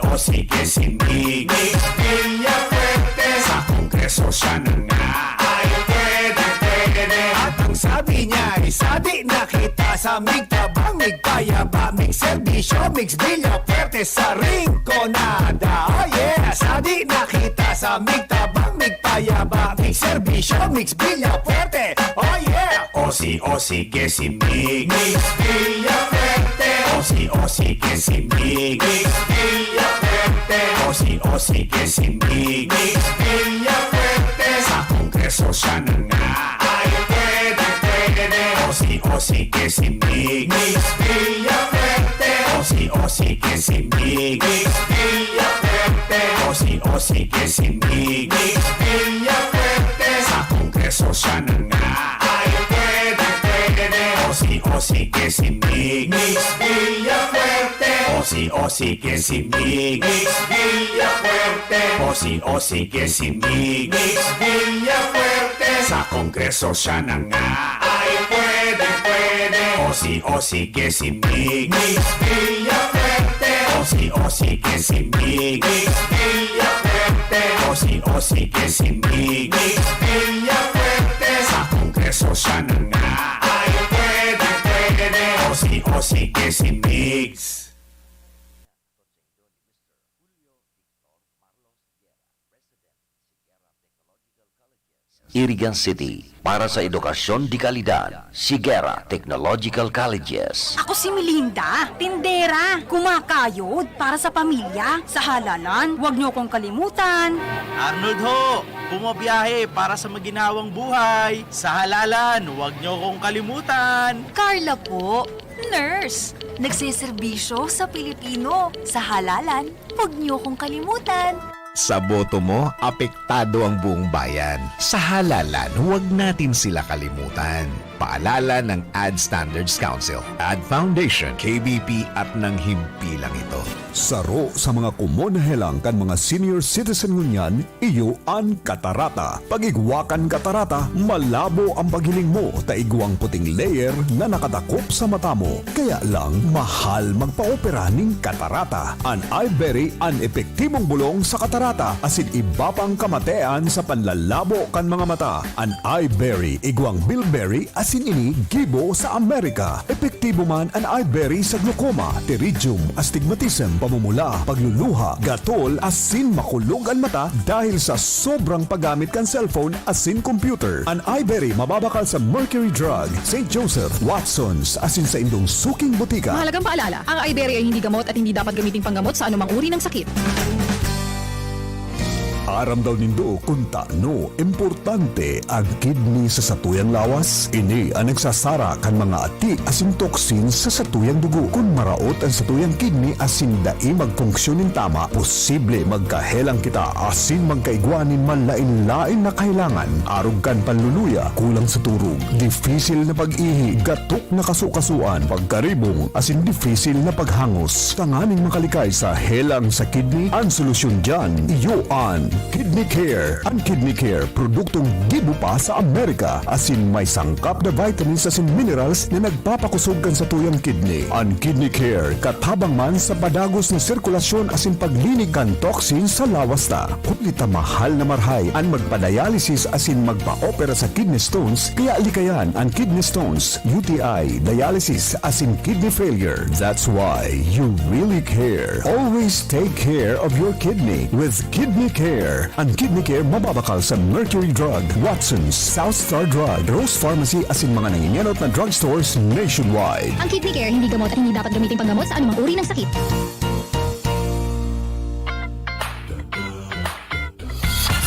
O sige si Mig, Mig Villafuerte. Sa Kongreso siya na nga. Ay, pwede, pwede. At ang sabi niya ay, "Sadi na kita sa Mig Tabang, Mig Payaba, Mig Serbisyo, Mig Villafuerte sa Rinconada." Oh yeah! Sadi na kita sa Mig Tabang, Mig Payaba, Mig Serbisyo, Mig Villafuerte. Oh yeah! O si, o sige si Mig, Mig Villafuerte. O si, o sige si Mig, Mig Villafuerte. O si, o sige si Mig, Mig Villafuerte. Sa Kongreso siya na nga. Ay, pwede, pwede. O si, o sige si Mig, Mig Villafuerte. O si, o sige si Mig, Mig Villafuerte. O si, o sige si Mig, Mig Villafuerte. Sa Kongreso siya na nga. Ay, pwede, pwede. O si, o sige si Mig, Mig Villafuerte. O si, o sige si Mig, Mig Villafuerte. O si, o sige si Mig, Mig Villafuerte. Sa Kongreso siya na nga. Ay, pwede, pwede. O si, o sige si Mig, Mig Villafuerte. O si, o sige si Mig, Mig Villafuerte. O si, o sige si Mig, Mig Villafuerte. Sa Kongreso siya na nga. Ay, pwede, pwede. O si, o sige si Migs. Irigan City, para sa edukasyon de kalidad, Sigera Technological Colleges. Ako si Melinda, tindera, kumakayod para sa pamilya. Sa halalan, huwag niyo akong kalimutan. Arnold ho, bumabiyahe para sa maginhawang buhay. Sa halalan, huwag niyo akong kalimutan. Carla po, nurse, nagseserbisyo sa Pilipino. Sa halalan, huwag niyo akong kalimutan. Sa boto mo, apektado ang buong bayan. Sa halalan, huwag natin sila kalimutan. Paalala ng Ad Standards Council, Ad Foundation, K B P at ng himpilang ito. Saro sa mga komon na helang kan mga senior citizen ngunyan, iyo an katarata. Pag igwa kan katarata, malabo ang paghiling mo ta igwang puting layer na nakadakop sa mata mo. Kaya lang, mahal magpaopera nin katarata. An Iberry an epektibong bolong sa katarata asin iba pang kamatean sa panlalabo kan mga mata. An Iberry igwang bilberry asin ini gibo sa Amerika. Epektibo man an Iberry sa glaucoma, pterygium, astigmatism, pamumula, pagluluha, gatol, asin makulog an mata dahil sa sobrang paggamit kan cellphone asin computer. An Iberry mababakal sa Mercury Drug, Saint Joseph, Watson's, asin sa indong suking botika. Mahalagang paalala, ang Iberry ay hindi gamot at hindi dapat gamiting panggamot sa anumang uri ng sakit. Aram daw nindo kun tano importante an kidney sa satuyang lawas? Ini an nagsasara kan mga ati asin toxins sa satuyang dugo. Kun maraot an satuyang kidney asin dai magfunksyon nin tama, posible magkahelang kita asin magkaigwa nin manlaen-laen na kahelangan, arog kan panluluya, kulang sa turog, difisil na pag-ihi, gatok na kasukasuan, pagkaribong, asin difisil na paghangos. Tanganing makalikay sa helang sa kidney, an solusyon diyan, iyo an Kidney Care. An Kidney Care, produktong gibo pa sa Amerika, asin may sangkap na vitamins asin minerals na nagpapakusog kan satuyang kidney. An Kidney Care, katabang man sa padagos na sirkulasyon asin paglinig kan toxin sa lawas ta. Huli ta mahal na marahay an magpa-dialysis asin magpa-opera sa kidney stones, kaya likayan an kidney stones, U T I, dialysis, asin kidney failure. That's why you really care. Always take care of your kidney with Kidney Care. An Kidney Care mababakal sa Mercury Drug, Watson's, South Star Drug, Rose Pharmacy asin mga nangingenot na drugstores nationwide. Ang Kidney Care hindi gamot at hindi dapat gamitin panggamot sa anumang uri ng sakit.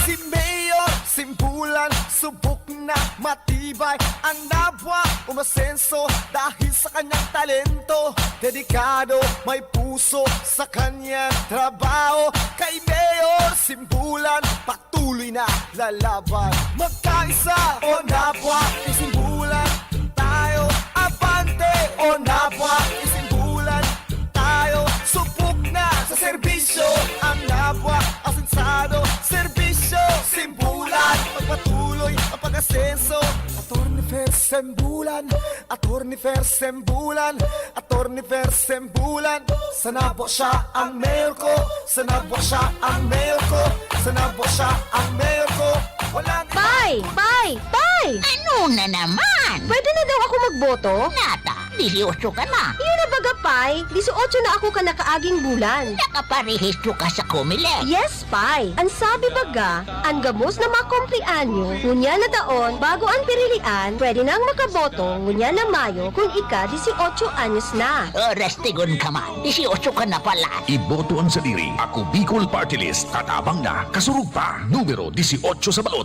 Si Mayor Simbulan, subok na matibay ang nabwa, umasenso dahil sa kanyang talento. Dedikado, may puso sa kanyang trabaho. Kay Mayor Simbulan, patuloy na lalaban. Magkaisa o nabwa, isimbulan tayo. Abante o nabwa, isimbulan tayo. Subok na sa serbisyo ang nabwa, asensado, serbisyo, simbulan. Pagpatuloy ang pag-asenso. Attorney Fez Sembulan, Attorney Fer Sembulan, Attorney Fer Sembulan. Sana po siya ang mayor ko, sana po siya ang mayor ko, sana po siya ang mayor ko. Walang iba. Pay! Pay! Pay! Ano na naman? Pwede na daw ako magboto? Nata, disiotso ka na. Yun na baga, Pay. Disiotso na ako kan nakaaging bulan. Nakaparehistro ka sa Comelec. Yes, Pay. An sabi baga, an gabos na makumpleanyo, ngunyan na taon, bago an pirilian, pwede nang makaboto, ngunyan na Mayo, kun ika disiotso anyos na. Oras tigon ka man, disiotso ka na pala. Iboto ang sadiri. Ako Bicol Party List. Tatabang na, kasurog pa. Numero disiotso sa balota.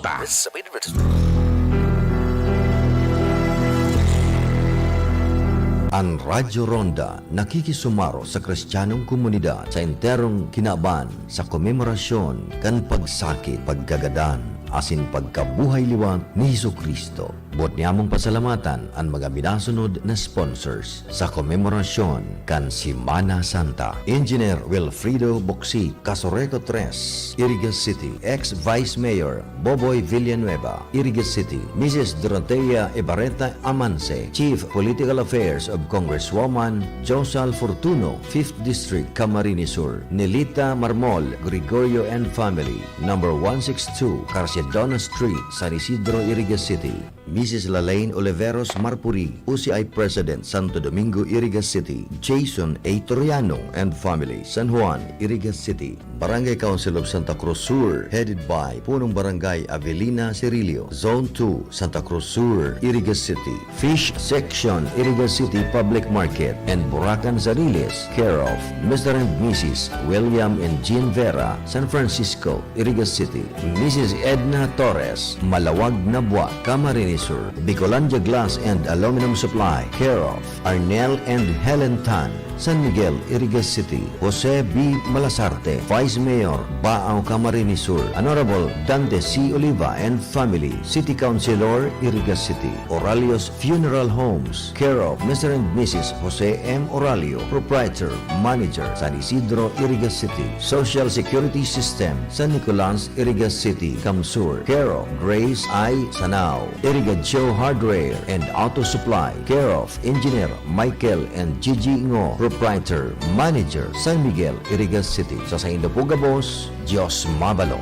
An Radyo Ronda nakikisumaro sa Kristiyanong komunidad sa enterong kinaban sa komemorasyon kan pagsakit, pagkagadan, asin pagkabuhay liwat ni Jesu-Cristo. Boot niyamong pasalamatan an mga minasunod na sponsors sa komemorasyon kan Semana Santa: Engineer Wilfredo Boksi, Casureco tres, Iriga City; ex-Vice Mayor Boboy Villanueva, Iriga City; Missus Dorotea Ebareta Amanse, Chief Political Affairs of Congresswoman Josal Fortuno, Fifth District, Camarines Sur; Nelita Marmol Gregorio and family, number one six two, Carciadona Street, San Isidro, Iriga City; Missus Lalaine Oliveros Marpuri, O C I President, Santo Domingo, Iriga City; Jason A Toriano and family, San Juan, Iriga City; Barangay Council of Santa Cruz Sur, headed by Punong Barangay Avelina Cirillo, Zone two, Santa Cruz Sur, Iriga City; Fish Section, Iriga City Public Market and Buracan Sariles, care of Mister and Missus William and Jean Vera, San Francisco, Iriga City; Missus Edna Torres, Malawag, Nabua, Camarines Sur; Bicolandia Glass and Aluminum Supply, care of Arnel and Helen Tan, San Miguel, Iriga City; Jose B Malasarte, Vice Mayor, Baao, Camarines Sur; Honorable Dante C Oliva and family, City Councilor, Iriga City; Oralio's Funeral Homes, care of Mister and Missus Jose M Oralio, Proprietor, Manager, San Isidro, Iriga City; Social Security System, San Nicolas, Iriga City, CamSur, care of Grace I Sanao; Irigacio Hardware and Auto Supply, care of Engineer Michael and Gigi Ngo, Proprietor, Manager, San Miguel, Iriga City. Sa saindo po gabos, Diyos mabalos.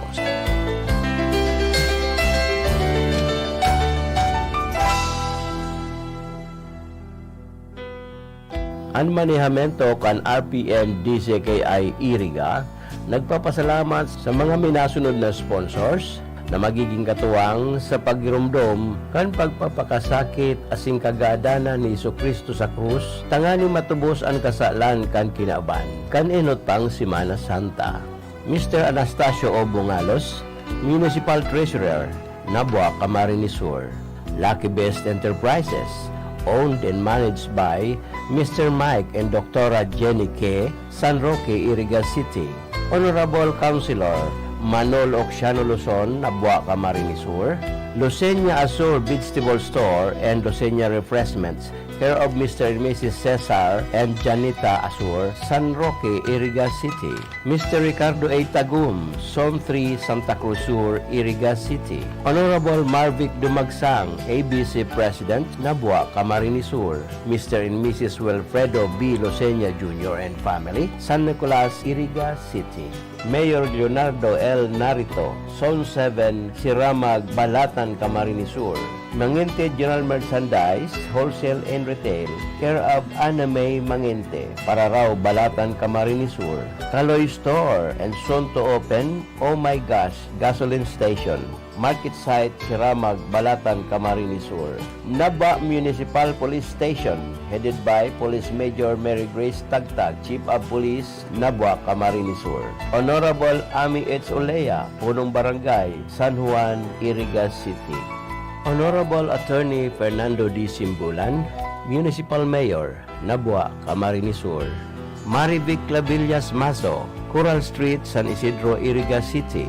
An manehamento kan R P N D C K I Iriga nagpapasalamat sa mga minasunod na sponsors na magiging katuwang sa paggiromdom kan pagpapakasakit asin kagadanan ni Jesu-Cristo sa krus, tanganing matubos an kasalan kan kinaban kan enot pang Semana Santa. Mister Anastasio O Bungalos, Municipal Treasurer, Nabua, Camarines Sur. Lucky Best Enterprises, owned and managed by Mister Mike and Doktora Jenny K, San Roque, Iriga City. Honorable Councilor Manolo Oxiano Luzon, Nabua, Camarines Sur. Lucenia Azul Vegetable Store and Lucenia Refreshments, care of Mister and Missus Cesar and Janita Azul, San Roque, Iriga City. Mister Ricardo A Tagum, Zone three, Santa Cruz Sur, Iriga City. Honorable Marvic Dumagsang, A B C President, Nabua, Camarines Sur. Mister and Missus Wilfredo B Losenia Junior and family, San Nicolas, Iriga City. Mayor Leonardo L Narito, Zone seven, Siramag, Balatan, Camarines Sur. Manginti General Merchandise, Wholesale and Retail, care of Ana May Manginti, Pararao, Balatan, Camarines Sur. Kaloy Store and soon to open, Oh My Gosh, Gasoline Station, Market Site, Siramag, Balatan, Camarines Sur. Nabua Municipal Police Station, headed by Police Major Mary Grace Tagtag, Chief of Police, Nabua, Camarines Sur. Honorable Ami H Olea, Punong Barangay, San Juan, Iriga City. Honorable Attorney Fernando D Simbulan, Municipal Mayor, Nabua, Camarines Sur. Marivic Clavillas Mazo, Coral Street, San Isidro, Iriga City.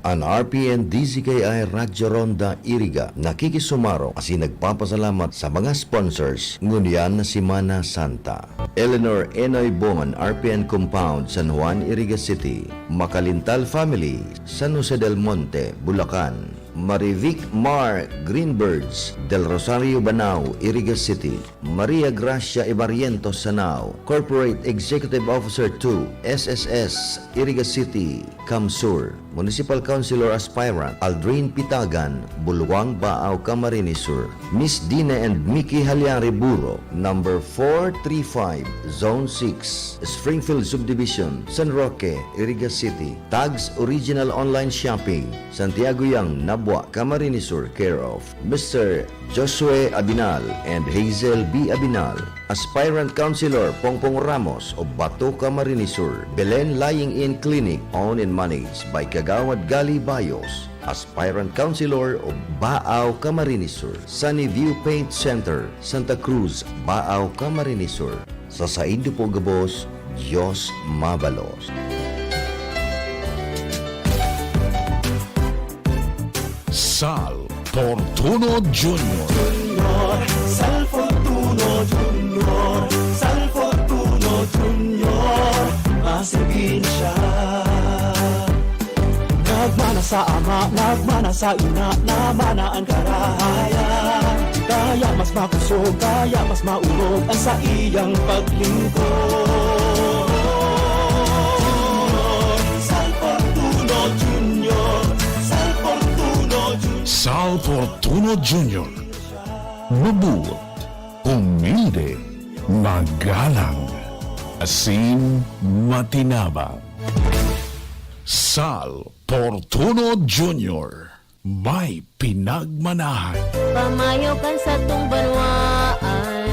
An R P N D Z K I Radyo Ronda Iriga nakikisumarong asin nagpapasalamat sa mga sponsors ngunyan na Semana Santa. Eleanor Enoy Bon, R P N Compound, San Juan, Iriga City. Makalintal Family, San Jose del Monte, Bulacan. Marivic Mar Greenbirds, Del Rosario, Banao, Iriga City. Maria Gracia Ibarrientos Sanao, Corporate Executive Officer two, S S S, Iriga City, CamSur, Municipal Councilor Aspirant, Aldrin Pitagan, Bulwang, Baao, Camarines Sur, Miss Dina and Mickey Halyari Buro, number four three five, Zone six, Springfield Subdivision, San Roque, Iriga City, Tags Original Online Shopping, Santiago Yang, Nabua, Camarines Sur, care of Mister Josue Abinal and Hazel B. Abinal, Aspirant Councilor Pongpong Ramos of Bato, Camarines Sur, Belen Lying-in Clinic, owned and managed by Kagawad Gali Bayos, Aspirant Councilor of Baao, Camarines Sur, Sunny View Paint Center, Santa Cruz, Baao, Camarines Sur. Sa saindo po gabos, Diyos mabalos. Sal Fortuno Junior. Junior, Sal Fortuno Junior, Sal Fortuno Junior, masibinsya. Nagmana sa ama, nagmana sa ina, namana an karahayan. Kaya mas makusog, kaya mas maurog ang saiyang paglingkod. Sal Fortuno Junior, Sal Fortuno Junior. Sal Fortuno Junior. Mabuot, humilde, magalang, asin matinabang. Sal Fortuno Junior, may pinagmanahan. Pamayo kan satong banwaan,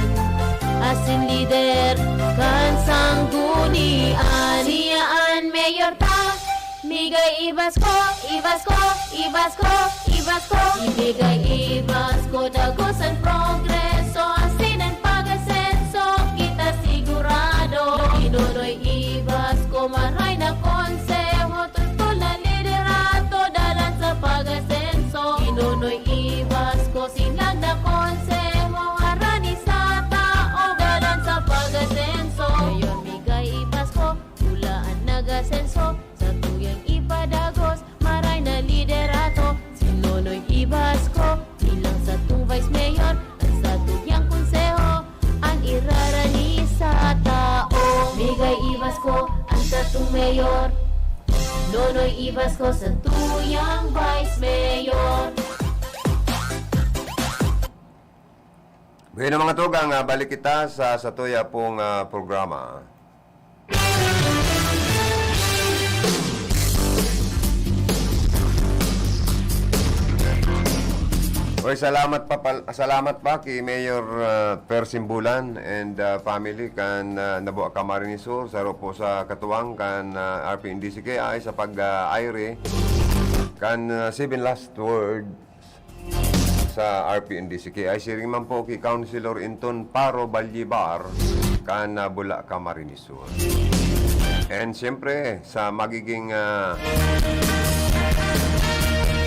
asin lider kan sanggunian. Siya an mayor ta, migay i-basko, i-basko, i-basko, i-basko. Ibigay i-basko, dagos an progreso, asin an pag-asenso, kita sigurado. Inonoy i-basko, maray na konseho, totol na liderato, dalan sa pag-asenso. Inonoy i-basko, sinag na konseho, harani sa tao, dalan sa pag-asenso. Mayor, migay i-basko, pula an nag-asenso, satuyang ipadagos, maray na liderato. Si Nonoy i-basko, bilang satong vice mayor, an satuyang konseho, an irarani sa tao. Migay i-basko, an satong mayor. Nonoy i-basko, satuyang vice mayor. Bueno, mga tugang, ah, balik kita sa satuya pong, ah, programa. Oy, salamat pa pal-, salamat pa ki Mayor, ah, Per Simbulan and, ah, family kan, ah, Nabua, Camarines Sur, saro po sa katuwang kan, ah, R P N D Z K I sa pag, ah, aire kan, ah, Seven Last Word sa R P N D Z K I, siring man po ki Councilor Inton Paro Balyibar kan, ah, Bula, Camarines Sur. And siyempre, sa magiging, ah,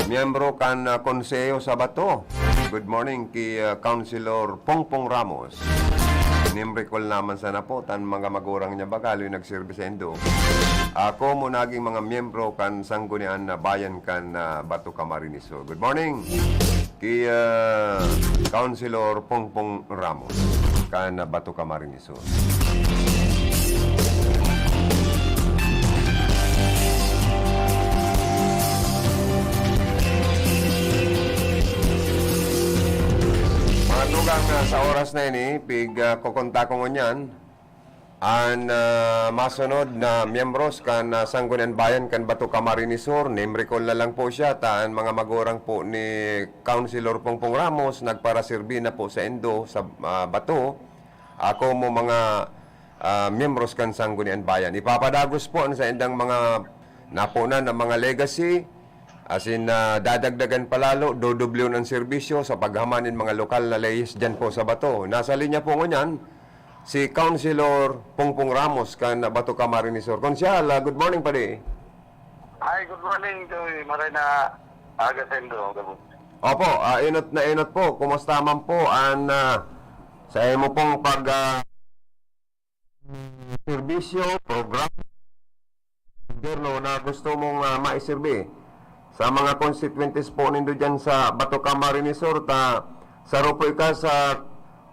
miyembro kan, ah, Konseho sa Bato. Good morning ki, ah, Councilor Pongpong Ramos. Nimrikol naman sana po tan mga magurang niya baga haloy nagserbi saindo. Ako mo naging mga miyembro kan Sanggunian na Bayan kan, ah, Bato, Camarines Sur. Good morning ki, ah, Councilor Pongpong Ramos kan, ah, Bato, Camarines Sur. Mga tugang, ah, sa oras na ini, pig, ah, kokonta ko ngunyan an, ah, masunod na miyembros kan, ah, Sanggunian Bayan kan Bato, Camarines Sur. Nimrikol na lang po siya, ta an mga magurang po ni Councilor Pongpong Ramos nagparaserbi na po saindo sa, ah, Bato. Ako mo mga, ah, miyembros kan Sanggunian Bayan. Ipapadagos po an saindang mga napunan na mga legacy, asin, ah, dadagdagan pa lalo, dodoblehon an serbisyo sa paghaman nin mga lokal na leyes diyan po sa Bato. Nasa linya po ngunyan si Councilor Pongpong Ramos kan Bato, Camarines Sur. Konsehal, ah, good morning, padi. Hi, good morning, Joey. Maray na aga sa indo, gabos. Opo, ah, inot na inot po. Kumusta man po an, ah, sa imo pong pag, ah, serbisyo, programa, gobyerno na gusto mong, ah, maiserbi sa mga konstituyentes po nindo diyan sa Bato, Camarines Sur, ta saro po ika sa,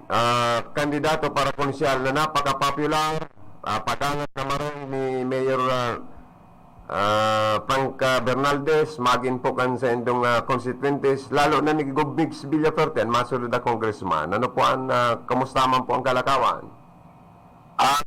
ah, kandidato para konsyal na napaka-popular, ah, padangat na maray ni Mayor, ah, ah, Frank, ah, Bernaldez, magin po kan sa indong, ah, konstituyentes, lalo na ni Gob Migs Villafuerte, an masunod na congressman. Ano po an, ah, kamusta man po ang kalakawan? Ah,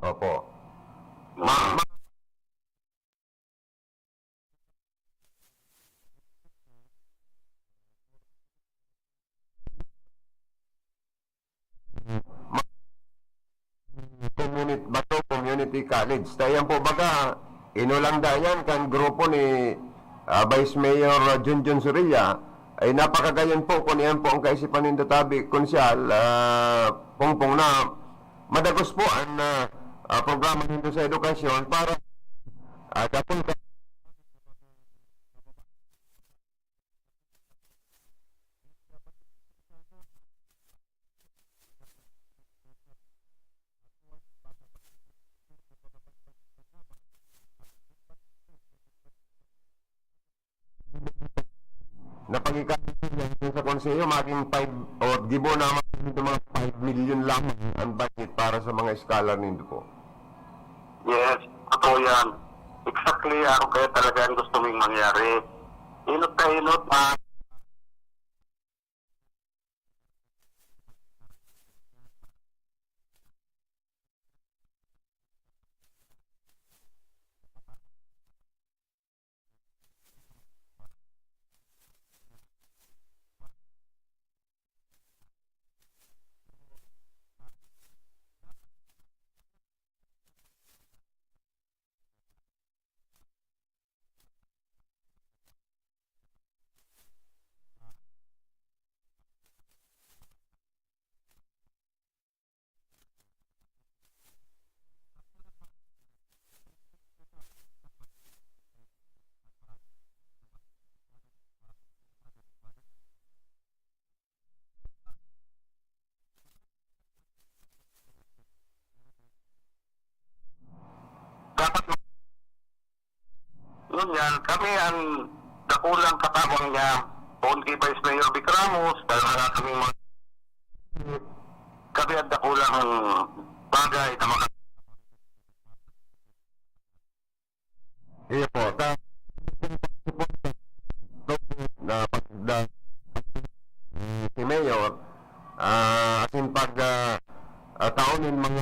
Opo. Ma-, ma-, Community, Bato Community College. Ta iyan po baga, inulang da iyan kan grupo ni, ah, Vice Mayor, ah, Junjun Surilla. Ay napakagayon po kun iyan po ang kaisipan nindo tabi, Konsyal, ah, Pongpong, na madagos po an, ah, ah, programa nindo sa edukasyon para, ah, dapon ka na pag-ika-, sa konseho, maging five o gibo na mga five million lamang ang budget para sa mga scholar nindo po. Yes, totoo yan. Exactly, ako kaya talaga ang gusto ming mangyari. Inot na inot, ah, Dapat ngunyan, kami ang dakulang katabang niya. Poon ki Vice Mayor Vic Ramos, dahil wala kaming mga, kami ang dakulang bagay na maka- Iyo po, ta-, na pag-, da-, si Mayor, ah, asin pag, ah, ah, taon nin mga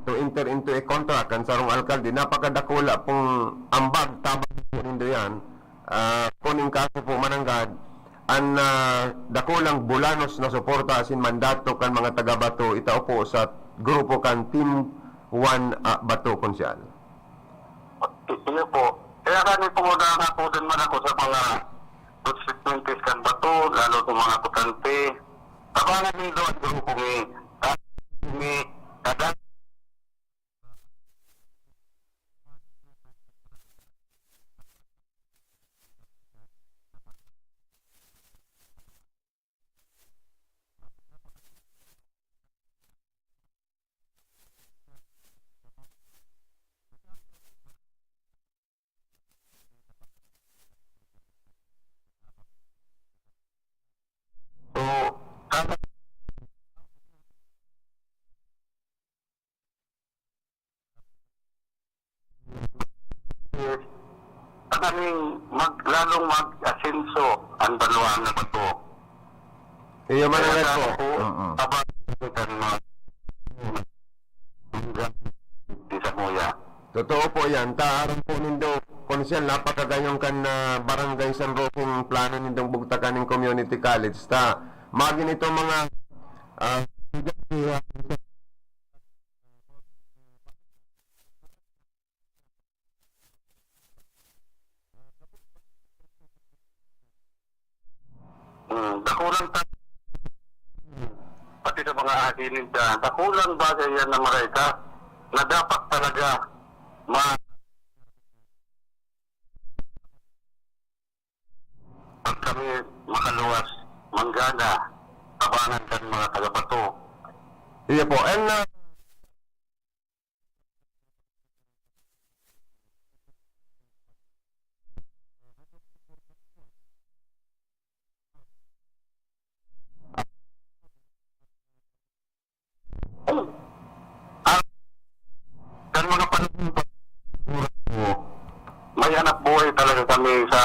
to enter into a contract kan sarong alkalde, napakadakula pong ambag tabang po nindo yan. Ah, kun in kaso po mananggad, an, ah, dakulang bulanos na suporta asin mandato kan mga taga-Bato, itao po sa grupo kan Team One, ah, Bato, Konsyal. I-, iyo po. Kaya kani po, nangako din man ako sa mga constituencies kan Bato, lalo sa mga botante. Tabangan nindo ang grupo mi. Ka-, mi, kada So, ning mag-, lalong mag-asenso ang banwaan na bato. Iyo man Kaya ang po. Ako, Mm-mm. Abang kan mga di sa muya. Totoo po yan. Ta, aram po nindo, Konsehal, napakagayon kan, ah, Barangay San Roque ang plano nindong bugtakan ning community college. Ta, magin ito mga, ah, Hmm, dakulang ta-, pati sa mga asin ninda, dakulang bagay yan na marayta na dapat talaga ma-, pag kami makaluwas, manggana, tabangan kan mga taga-Bato. Iya po, and, uh, Ang, kan mga panahon pa, may hanap buhay talaga kami sa,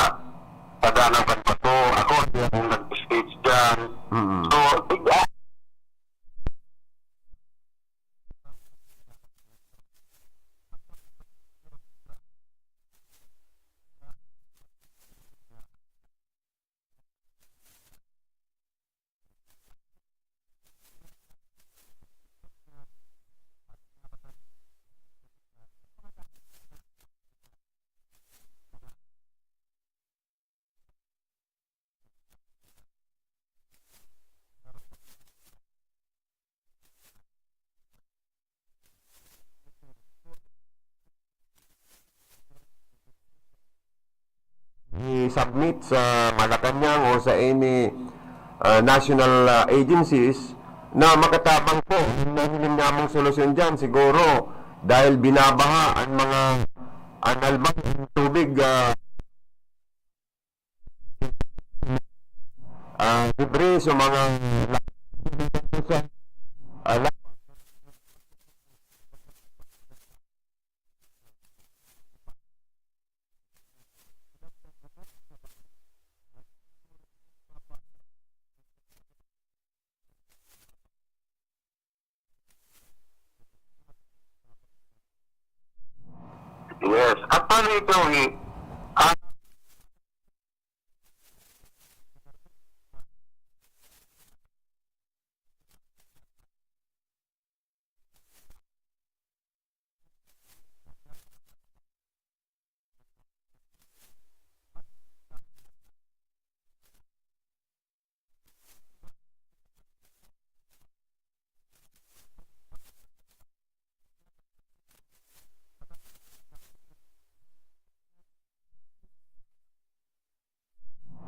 sa Danang Canbato. Ako, ang nag-stage dyan. Mm. So, big-, ah, i-submit sa Malacañang o sa any, ah, national, ah, agencies na makatabang po. Ang nahiling namong solusyon dyan, siguro, dahil binabaha ang mga, ang albang tubig, ah, ah, libre sa mga, ah, Yes. Actually, Joey, ah,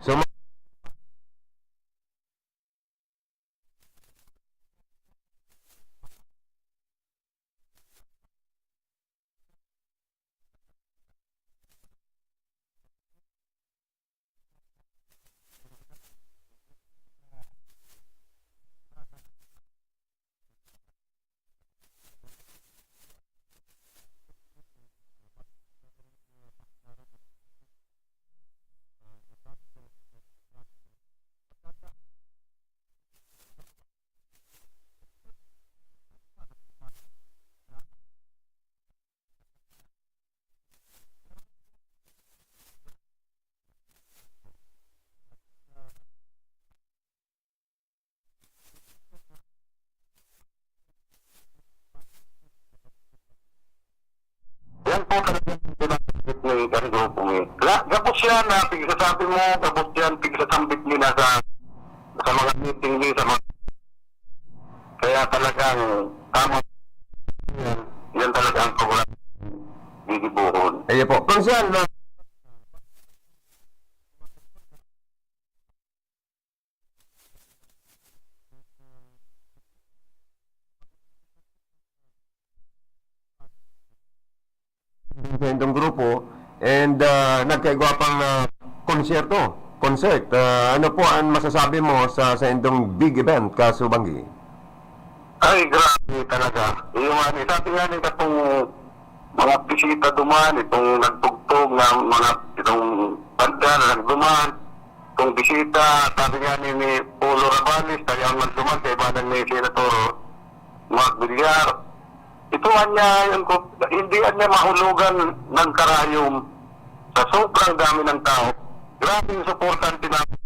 So, ma-, Yan po talaga ang pinapagit ng kan grupo, eh. La-, gabos yan na pigsasabi mo, gabos yan pigsasambit nila sa, sa mga meeting, eh, sa mga, kaya talagang tama yan. Yan talaga ang programa. Didibuhon. Ayan po. Kung saan na sa indong grupo and, ah, nagkaigwa pang, ah, konsyerto, concert. Ah, ano po ang masasabi mo sa, sa indong big event, Kaso Banggi? Ay, grabe talaga. Yung ano, sabi nga nila itong mga bisita duman, itong nagtugtog na mga Itong banda na nagduman, itong bisita, sabi nga ni, ni Polo Rabales, kaya man duman, kaibanan ni Senator Mark Villar. Ito anya, yun ko, hindi anya mahulugan ng karayom sa sobrang dami ng tao. Grabe yung suportante namin.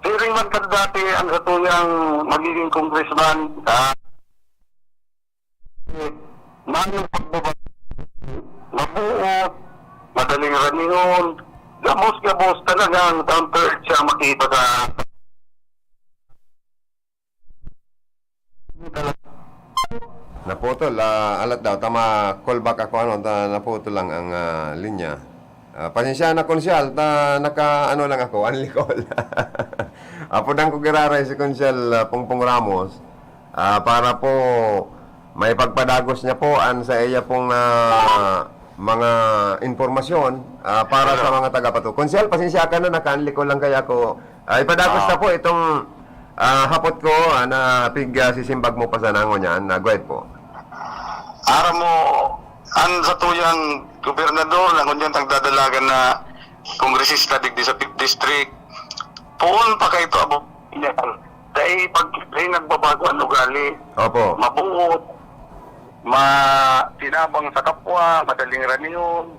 Siring man kan dati ang satuyang magiging congressman, ah, mayong pagbaba-, mabuo, madaling ranihon, gabos-gabos talagang down to earth siya makita sa Naputol, ah, alat daw, tama, call back ako, ano, ta-, naputol lang ang, ah, linya. Ah, pasensya na, Konsyal, ta-, naka, ano lang ako, unli call. Apodan ko giraray si Konsyal, ah, Pongpong Ramos, ah, para po maipagpadagos niya po an sa iya pong, ah, mga impormasyon, ah, para sa mga taga-Bato. Konsyal, pasensya ka na, naka-unli call lang kaya ako. Ah, ipadagos Oo. na po itong Ah, hapot ko, ah, na pig, ah, sisimbag mo pa sana ngunyan, na go ahead po. Aram mo, an satuyang gobernador na ngunyan nagdadalagan na kongresista digdi sa Fifth District, poon pa kaito abo niya. Dahil pag, dahil nagbabago ang ugali, Opo. mabuot, matinabang sa kapwa, madaling ranihon.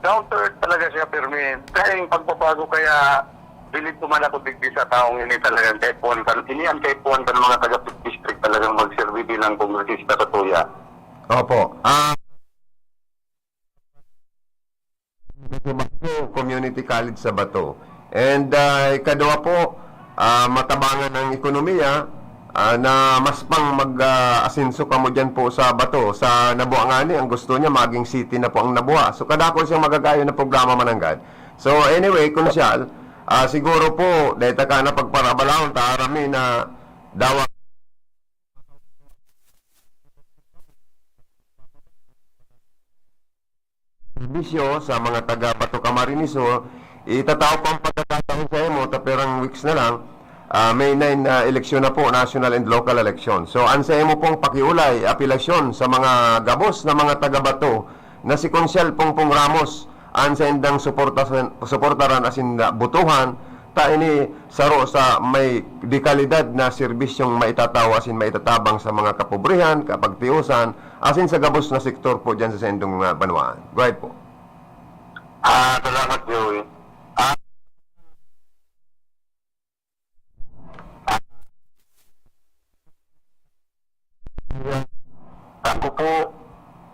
Down to earth talaga siya, Fermin. Dahil pagbabago kaya bilib ko man ako digdi sa taong ini talagang kaipuhan kan, ini ang kaipuhan kan mga taga Fifth District talagang magserbi bilang kongresista sa tuya. Opo. Ah, Community College sa Bato. And, ah, ikadwa po, ah, matabangan ang ekonomiya, ah, na mas pang mag, ah, asenso kamo diyan po sa Bato. Sa Nabua ngani, ang gusto niya, maging city na po ang Nabua. So, kadakul siyang magagayon na programa mananggad. So, anyway, Konsyal, ah, siguro po, dahil taka na pagparabalahon, ta aram mi na dawa serbisyo sa mga taga Bato Camarines Sur, itatao pa ang pagkakataon sa imo, ta pirang weeks na lang, ah, May nine na eleksyon na po, national and local election. So, an sa imo pong pakiulay, apelasyon sa mga gabos na mga taga Bato na si Konsyal Pongpong Ramos, an saindang suporta-, suportaran asin botohan, ta ini saro sa may dekalidad na serbisyong maitatao asin maitatabang sa mga kapobrehan, kapagtiosan, asin sa gabos na sektor po diyan sa saindong, ah, banwaan. Go ahead po. Ah, salamat, Joey. Ah, Ako po,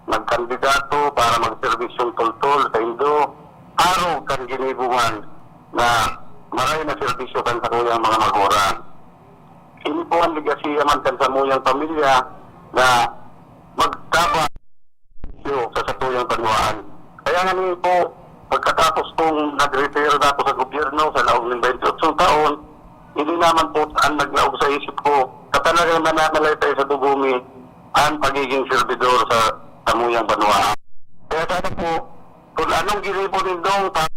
nagkandidato para magserbisyong toltol sa Indo, arog kan ginibo man na maray na serbisyo kan sakuyang mga magurang. Ini po ang legasiya man kan samuyang pamilya na magtabang sa satuyang banwaan. Kaya nga ni po, pagkatapos kong nag-retire na ako sa gobyerno sa laog ng twenty-eight taon, hindi naman po ang naglaog sa isip ko na talagang nananalaytay sa dugo mi ang pagiging serbidor sa samuyang banwaan. Kaya sana po, kung anong ginibo nindong pa-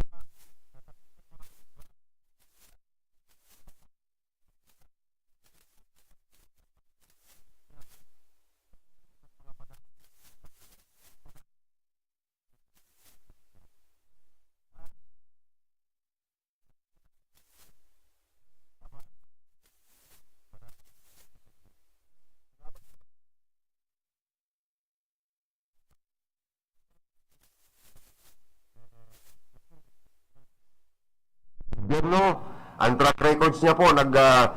Gobyerno, ang track records niya po, nag, ah,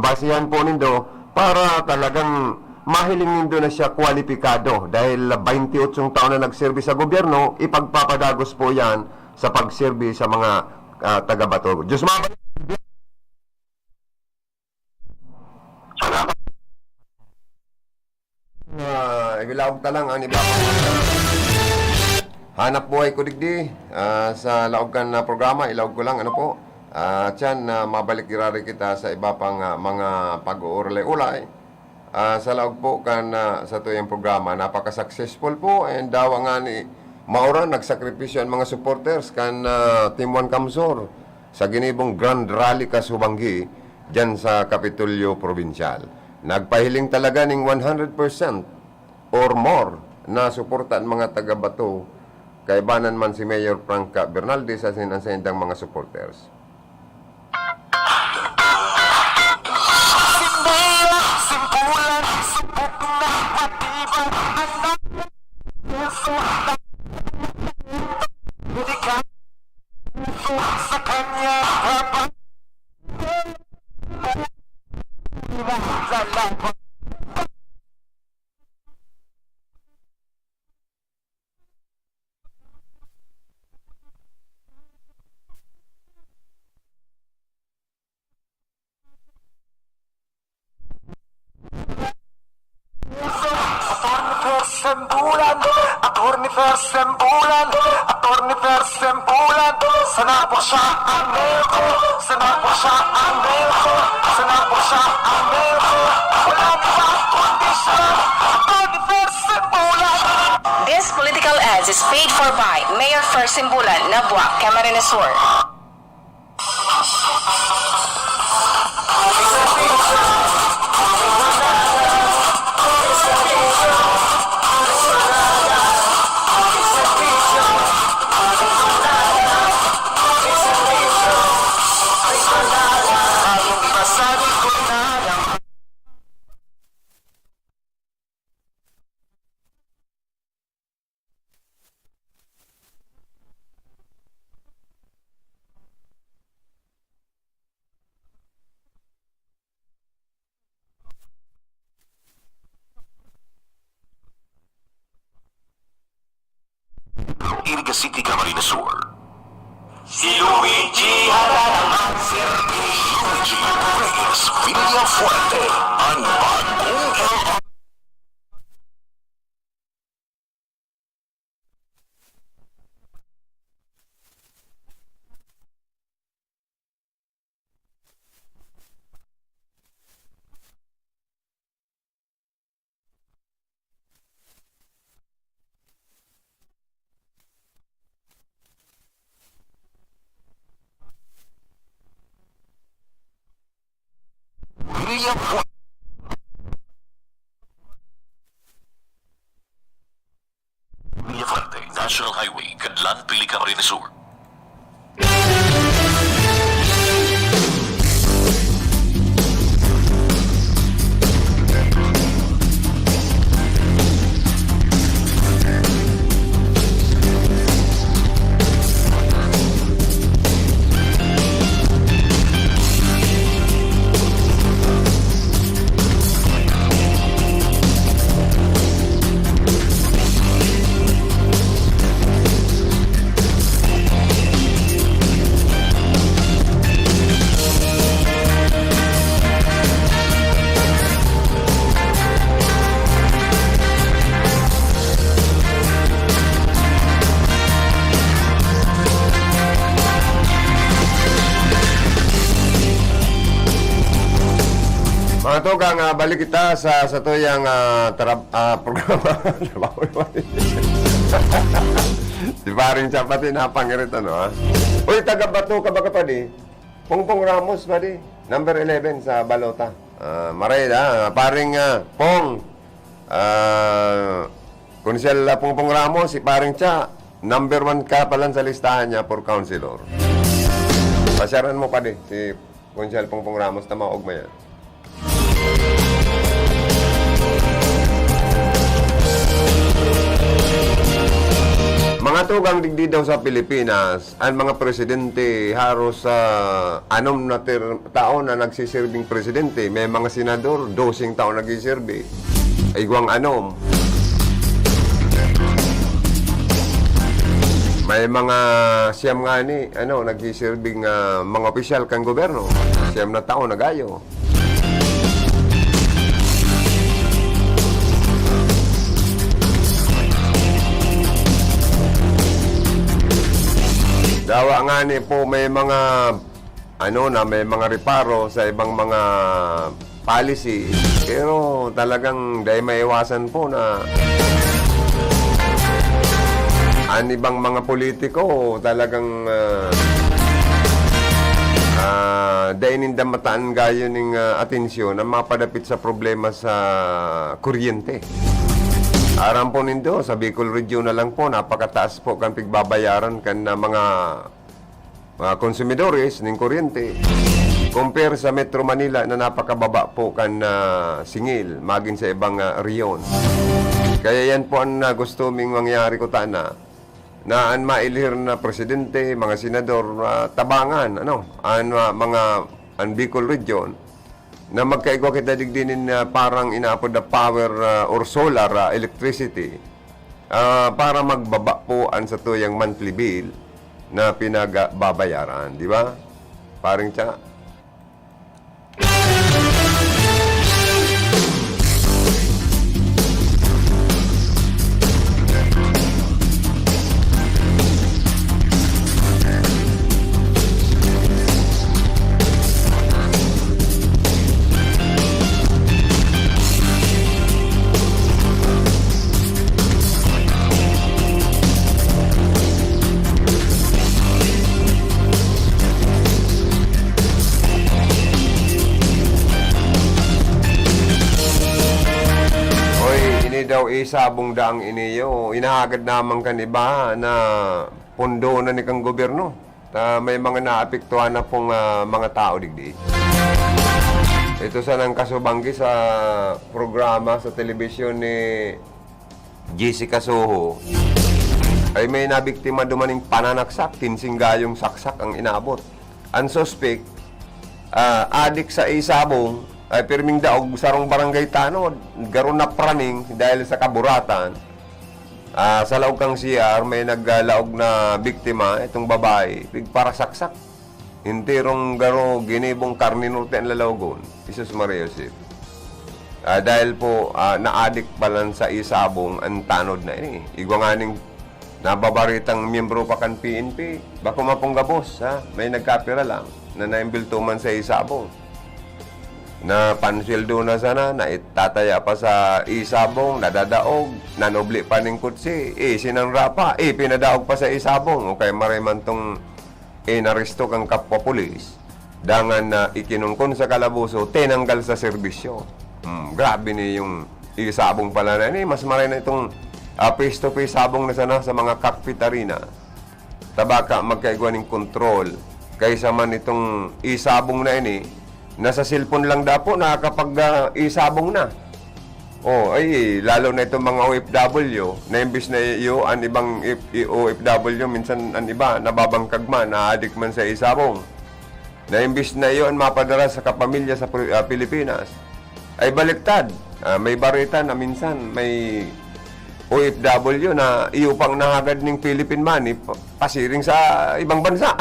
basehan po nindo para talagang mahiling nindo na siya kwalipikado dahil twenty-eight taon na nagserbi sa gobyerno, ipagpapadagos po yan sa pagserbi sa mga, ah, taga-Bato. Diyos mabalik. Ah, ilaog ta lang ang iba pang mga hanap buhay ko digdi, ah, sa laog kan, ah, programa, ilaog ko lang, ano po. Ah, tiyan, ah, mabalik giraray kita sa iba pang, ah, mga pag-uurlay-ulay. Ah, sa laog po kan, ah, satuyang programa, napaka-successful po, and dawa ngani, maoran, nagsakripisyo ang mga supporters kan, ah, Team One Kamsur sa ginibong Grand Rally Kasubanggi diyan sa Kapitolyo Probinsyal. Nagpahiling talaga ning one hundred percent or more na suporta ang mga taga-Bato, kaibanan man si Mayor Franca Bernaldez asin ang saindang mga supporters. Attorney Fer Sembulan, Attorney Fer Sembulan, Attorney Fer Sembulan, sana po siya ang mayor ko, sana po siya ang mayor ko, sana po siya ang mayor ko, walang iba kundi siya, Attorney Fer Sembulan. This political ads is paid for by Mayor Fer Sembulan, Nabua, Camarines Sur. Iriga City, Camarines Sur. Si Luigi Harana, Sir Luigi Reyes Villafuerte, an bagong L R. Villa Fu-, Villa Fuerte, National Highway, Cadlan, Pili, Camarines Sur. Mga tugang, ah, balik kita sa, sa tuyang, ah, tarab-, ah, programa. Trabaho naman. Si Paring Cha pati napangirit, ano, ha? Uy, taga Bato ka ba ka, padi? Pongpong Ramos, padi. Number eleven sa balota. Ah, maray na, Paring, ah, Pong. Ah, Konsehal, ah, Pongpong Ramos, si Paring Cha, number one ka pa lang sa listahan niya for councilor. Pasyaran mo, padi, si Konsehal Pongpong Ramos, tama, ugma yan. Mga tugang, digdi daw sa Pilipinas, an mga presidente, haros sa anom na ter-, taon na nagsiserbing presidente. May mga senador, doseng taon nagsiserbi. igwang anom. May mga siyam nga ni, ano, nagsisilbing, ah, mga opisyal kan gobyerno. Siyam na taon, nagayo. Dawa nga ni po, may mga, ano, na may mga reparo sa ibang mga policy, pero talagang dai maiwasan po na an ibang mga politiko talagang, ah, ah, dai ninda mataan gayo ning, ah, atensyon ang mapadapit sa problema sa kuryente. Aram po nindo, sa Bicol Region na lang po, napakataas po kan pigbabayaran kan, ah, mga, ah, konsumidores ning kuryente, compare sa Metro Manila na napakababa po kan, ah, singil magin sa ibang, ah, rehiyon. Kaya yan po an, ah, gusto ming mangyari kutana, na an mailihir na presidente, mga senador, ah, tabangan, ano, an, ah, mga, an Bicol Region, na magkaigwa kita digdi nin, ah, parang inaapod na power, ah, or solar, ah, electricity, ah, para magbaba po an satuyang monthly bill na pinagbabayaran, di ba? Paring Cha? Oy, ini daw isabong daang ini, yo. Inahagad naman kan iba na pondo na ni kan gobyerno. Ta may mga naapektuhan na pong, ah, mga tao digdi. Ito sanang kasubanggi sa programa sa telebisyon ni Jessica Soho, ay may nabiktima duman ning pananaksak, kinseng gayong saksak ang inabot. Ang suspek, ah, adik sa isabong, ay pirming daog, sarong barangay tanod, garo napraning dahil sa kaburatan. Ah, sa laog kan C R, may naglaog na biktima, itong babae, pigparasaksak. Enterong garo, ginibong karne norte an lalaogon. Jesus Maria Joseph. Ah, dahil po, ah, naadik pa lang sa isabong ang tanod na ini. Igwa nganing nababaritang miyembro pa kan P N P, bako man pong gabos, ha? May nagkapira lang na naimbulto man sa isabong. Napansweldo na sana, naitataya pa sa isabong, nadadaog, nanubli pa ning kutsi, isinanra pa, ipinadaog pa sa isabong, o kaya maray man tong inaresto kan kapwa pulis, dangan na ikinungkon sa kalaboso, tinanggal sa serbisyo. Hmm, grabe ni yung isabong pala na ini, mas maray na itong, ah, face-to-face sabong na sana sa mga cockpit arena. Ta baka magkaigwa ning kontrol. Kaysa man itong isabong na ini, nasa cellphone lang dapo nakakapag, ah, isabong na. Oh, ay, lalo na itong mga O F W, na imbis na iyo, an ibang if-, i-, O F W, minsan an iba, nababangkag man, naadik man sa isabong. Na imbis na iyo an mapadara sa kapamilya sa Pri-, ah, Pilipinas, ay baliktad. Ah, may bareta na minsan may O F W na iyo pang nahagad ning Philippine money pa-, pasiring sa ibang bansa.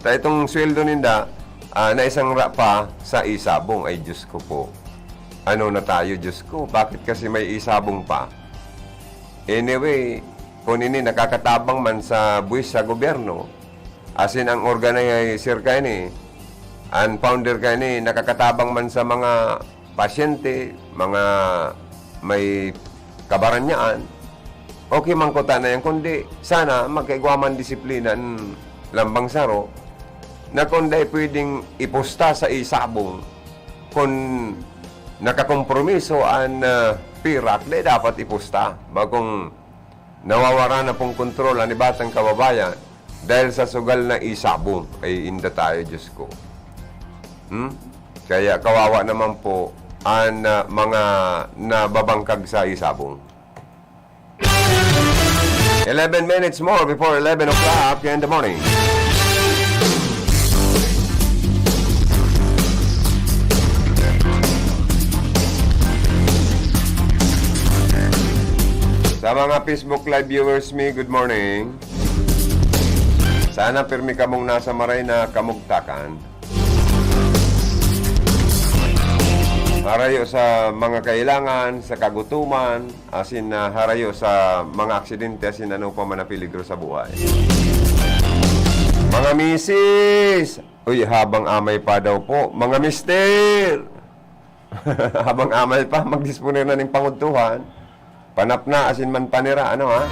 Ta itong sweldo ninda, ah, naisangra pa sa isabong. Ay, Diyos ko po. Ano na tayo, Diyos ko? Bakit kasi may isabong pa? Anyway, kung ini nakakatabang man sa buwis sa gobyerno, asin ang organizer kaini, ang founder kaini, nakakatabang man sa mga pasyente, mga may kabaranyaan, okay man kutana yan, kundi sana magkaigwa man disiplina an lambang saro na kung dai pwedeng ipusta sa isabong, kung nakakompromiso an, ah, pirak, dai dapat ipusta. Bakong nawawara na pong kontrol an iba tang kababayan dahil sa sugal na isabong. Ay, inda tayo, Diyos ko. Hmm? Kaya kawawa naman po an, ah, mga nababangkag sa isabong. Eleven minutes more before eleven o'clock in the morning. Sa mga Facebook Live viewers mi, good morning. Sana pirmi kamong nasa maray na kamugtakan. Harayo sa mga kailangan, sa kagutuman, asin, ah, harayo sa mga aksidente, asin ano pa man na peligro sa buhay. Mga misis! Uy, habang amay pa daw po. Mga mister! Habang amay pa, magdisponer na ning pangudtuhan. Panapna asin manpanira, ano, ha?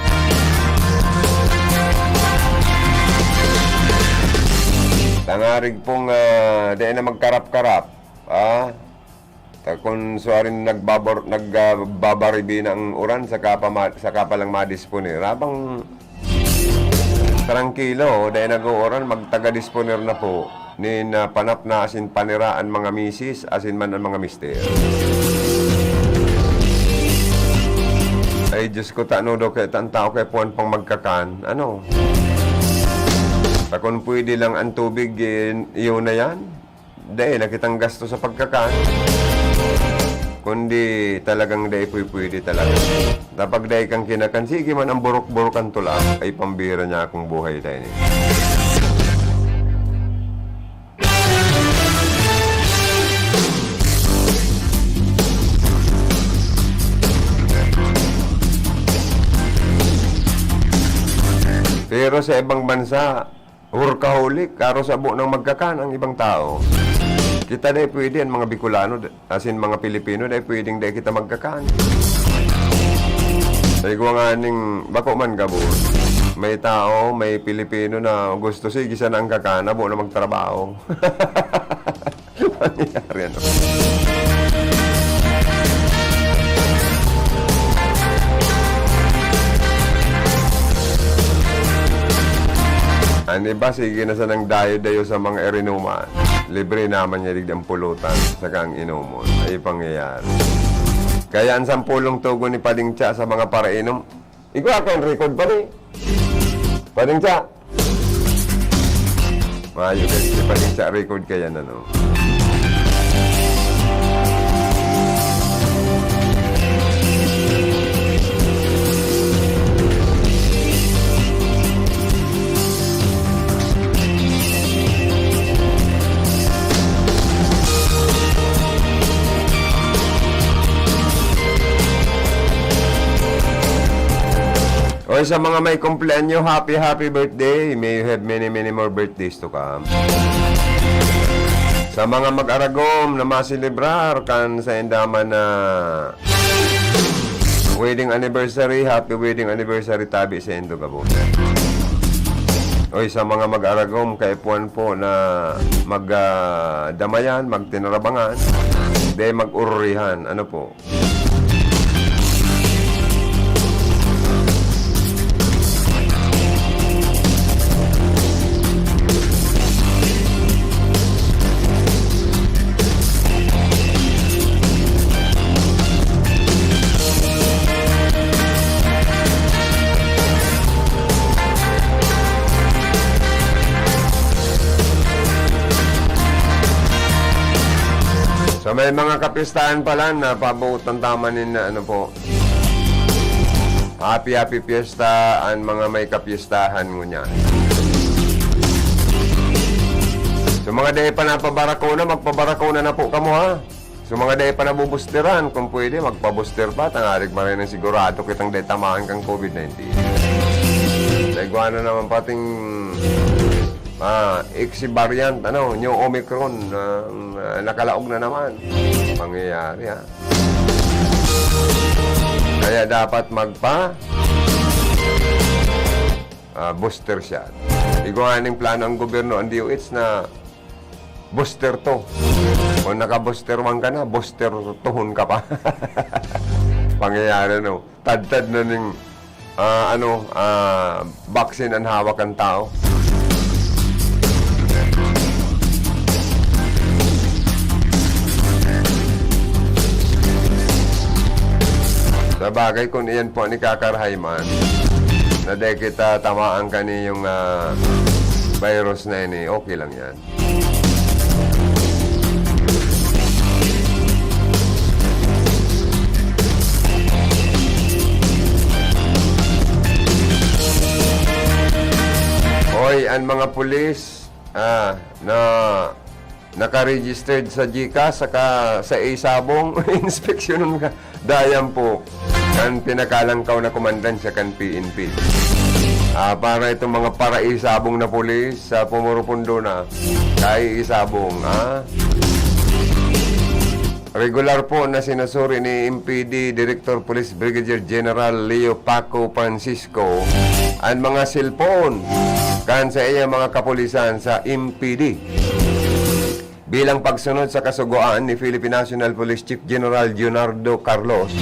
Tangarig pong, ah, dai na magkarap-karap, ah. Ta kun suarin nagbabor-, nag, ah, babaribi na ang uran, saka pa ma-, saka pa lang madisponer. Habang trangkilo, dai nag-uuran, magtaga-disponer na po. Nin, ah, panapna asin panira an mga misis, asin man an mga mister. Ay, Diyos ko, tano daw kaya ta-, an tao kaya puwan pang magkakan? Ano? Ta kun pwede lang an tubig, eh, iyo na yan. Dai na kitang gasto sa pagkakan. Kundi talagang dai pwede talaga. Kapag dai kang kinakan, sige man ang burok-burok ang tulak, ay pambira niya akong buhay tayo ni. Pero sa ibang bansa, workaholic, karo sabo nang magkakan ang ibang tao. Kita dai pwede, ang mga Bicolano, asin mga Pilipino, dai pwedeng dai kita magkakan. Sa igwa nga ning bako man gabos, may tao, may Pilipino na gusto, sige sana ang kakan, abo na magtrabaho. Nangyayari, ano? An iba, sige na sanang dayo-dayo sa mga irinuman. Libre naman niya digdi ang pulutan, saka ang inomon. Ay pangyayari. Kaya ang sampulong tugon ni Pading Cha sa mga parainom, igwa ko ang record, pare. Pading Cha. Mayo ka, si Pading Cha record kaya na, no? Oy, sa mga may kumpleanyo, happy, happy birthday. May you have many, many more birthdays to come. Sa mga mag-aragom na maselebrar kan sainda man na wedding anniversary, happy wedding anniversary tabi saindo gabos. Oy, sa mga mag-aragom, kaipuhan po na mag, ah, damayan, magtinarabangan, de mag-ururihan. Ano po? So, may mga kapistahan pala na pabuot ng tama nin, ano po, Happy, happy fiesta an mga may kapiestahan ngunyan. So, mga dai pa napabarakona, magpabarakona na po kamo, ha? So, mga dai pa nabubusteran, kung pwede, magpabuster pa, tangarig maray nang sigurado kitang dai tamaan kan covid nineteen. Naigwa na naman pating, ah, X variant, ano, new Omicron, ah, ah, nakalaog na naman. Pangyayari, ha? Kaya dapat magpa, ah, booster siya. Igwa ning plano ang gobyerno, ang D O H na booster two. Kung naka-booster one ka na, booster two-hon ka pa. Pangyayari, no? Tadtad na ning ah, ano, ah, vaccine an hawak kan tawo. Sabagay, kun iyan po an ikakarahay man, na dai kita tamaan kaniyong, ah, virus na ini, okay lang yan. Ang mga pulis, ah, na naka-registered sa GCash, saka sa Isabong, inspeksyonon ka. Dayan po. Kan pinakalangkaw na komandansya kan P N P. Ah, para itong mga para-Isabong na pulis, sa pumurupundo na. Kay Isabong, ah. Regular po na sinusuri ni M P D Director Police Brigadier General Leo Paco Francisco ang mga cellphone kan sa iyang mga kapulisan sa M P D. Bilang pagsunod sa kasugoan ni Philippine National Police Chief General Leonardo Carlos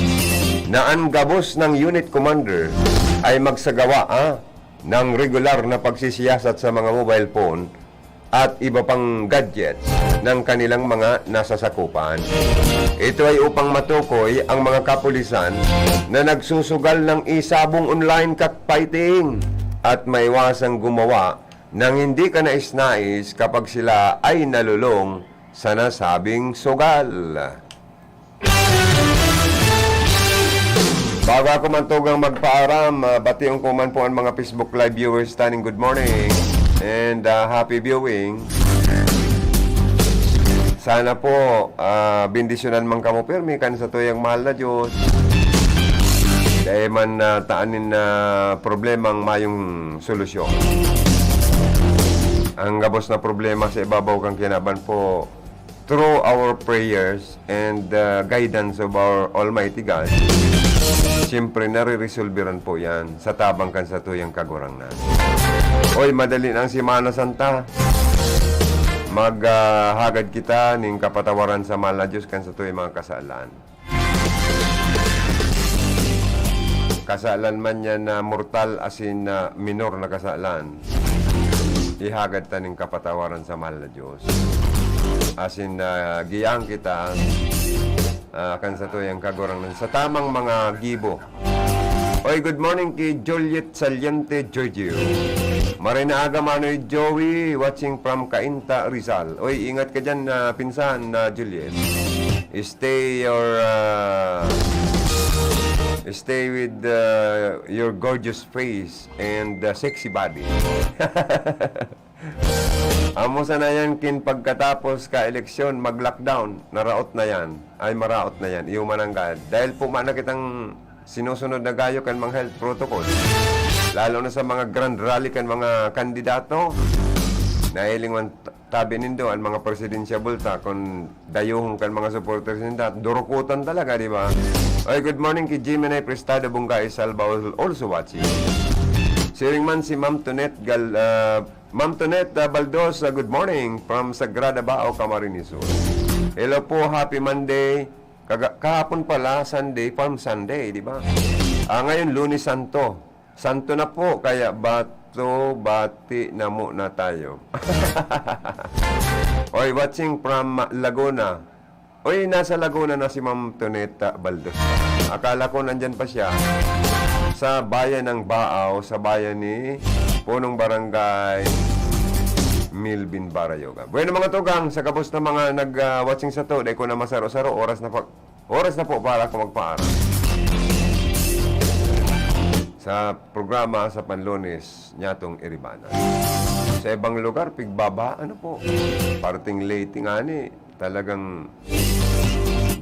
na ang gabos ng unit commander ay magsagawa, ah, ng regular na pagsisiyasat sa mga mobile phone at iba pang gadgets ng kanilang mga nasasakupan. Ito ay upang matukoy ang mga kapulisan na nagsusugal ng Isabong online cockfighting at maiwasang gumawa ng hindi kanais-nais kapag sila ay nalulong sa nasabing sugal. Bago ako mantugang magpaaram, ah, bation ko man po ang mga Facebook Live viewers taning good morning and, ah, happy viewing. Sana po, ah, bendisyonan man kamo pirmi kan satuyang mahal na Diyos. Dai man, ah, taan nin, ah, problemang mayong solusyon. Ang gabos na problema sa ibabaw kan kinaban po, through our prayers and, uh, guidance of our Almighty God, siyempre, nare-resolveran po yan sa tabang kan satuyang Kagurangnan. Oy, madali na ang Semana Santa. Mag, ah, hagad kita ning kapatawaran sa mahal na Diyos kan satuyang mga kasalan. Kasalan man yan na mortal asin na minor na kasalan, ihagad ta ning kapatawaran sa mahal na Diyos. Asin na giyaan kita, ah, kan satuyang Kagurangnan sa tamang mga gibo. Oy, good morning ki Juliet Saliente Giorgio. Maray na aga, Manoy Joey, watching from Cainta, Rizal. Oy, ingat ka dyan, ah, pinsan na Juliet. Stay your, ah, stay with, ah, your gorgeous face and, ah, sexy body. Amo sana yan kin pagkatapos ka eleksyon, mag-lockdown. Naraot na yan. Ay, maraot na yan. Iyo man ang gad. Dahil po man na kitang sinusunod na gayo kan mga health protocol. Lalo na sa mga grand rally kan mga kandidato. Nahiling man t-, tabi nindo ang mga presidential bulta kung dayuhon kan mga supporters ninda. Durukutan talaga, di ba? Oy, good morning ki Jimmy Nay Prestado Bungga Salva, also watching. Siring man si Ma'am Tonet Gal-, ah, Ma'am Tonet, ah, Baldosa, good morning from Sagrada Bao, Camarines Sur. Hello po, happy Monday. Kaga-, kahapon pala, Sunday, Palm Sunday, di ba? Ah, ngayon, Lunes Santo. Santo na po, kaya bato-bati na muna tayo. Oy, watching from Laguna. Oy, nasa Laguna na si Ma'am Toneta Baldos. Akala ko nandyan pa siya sa bayan ng Baaw, sa bayan ni Punong Barangay Milvin Barayoga. Bueno, mga tugang, sa gabos na mga nag, ah, watching sato, dai ko na masaro-saro, oras na pa, oras na po para ako magpaaram sa programa sa Panlunes, Nyatong Iribanan. Sa ibang lugar, pigbabaha, ano po, parting Leyte ngani, talagang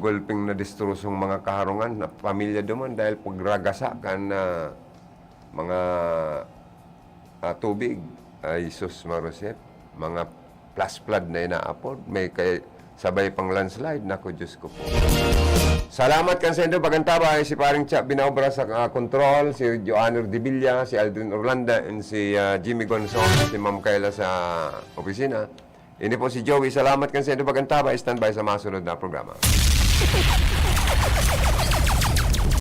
gulping na destrosong mga kaharungan na pamilya duman dahil pagragasa kan, ah, mga, ah, tubig. Ay, sus, Marusep, mga flash flood na inaapod. May kay, sabay pang landslide. Naku, Diyos ko po. Salamat kan sendo pag-antabay, si Paring Cha Binaobra sa, ah, control, si Joanner Divilla, si Aldrin Orlando, and si, ah, Jimmy Gonzon, si Ma'am Kayla sa opisina. Ini po si Joey. Salamat kan sendo pag-antabay. Standby sa masunod na programa.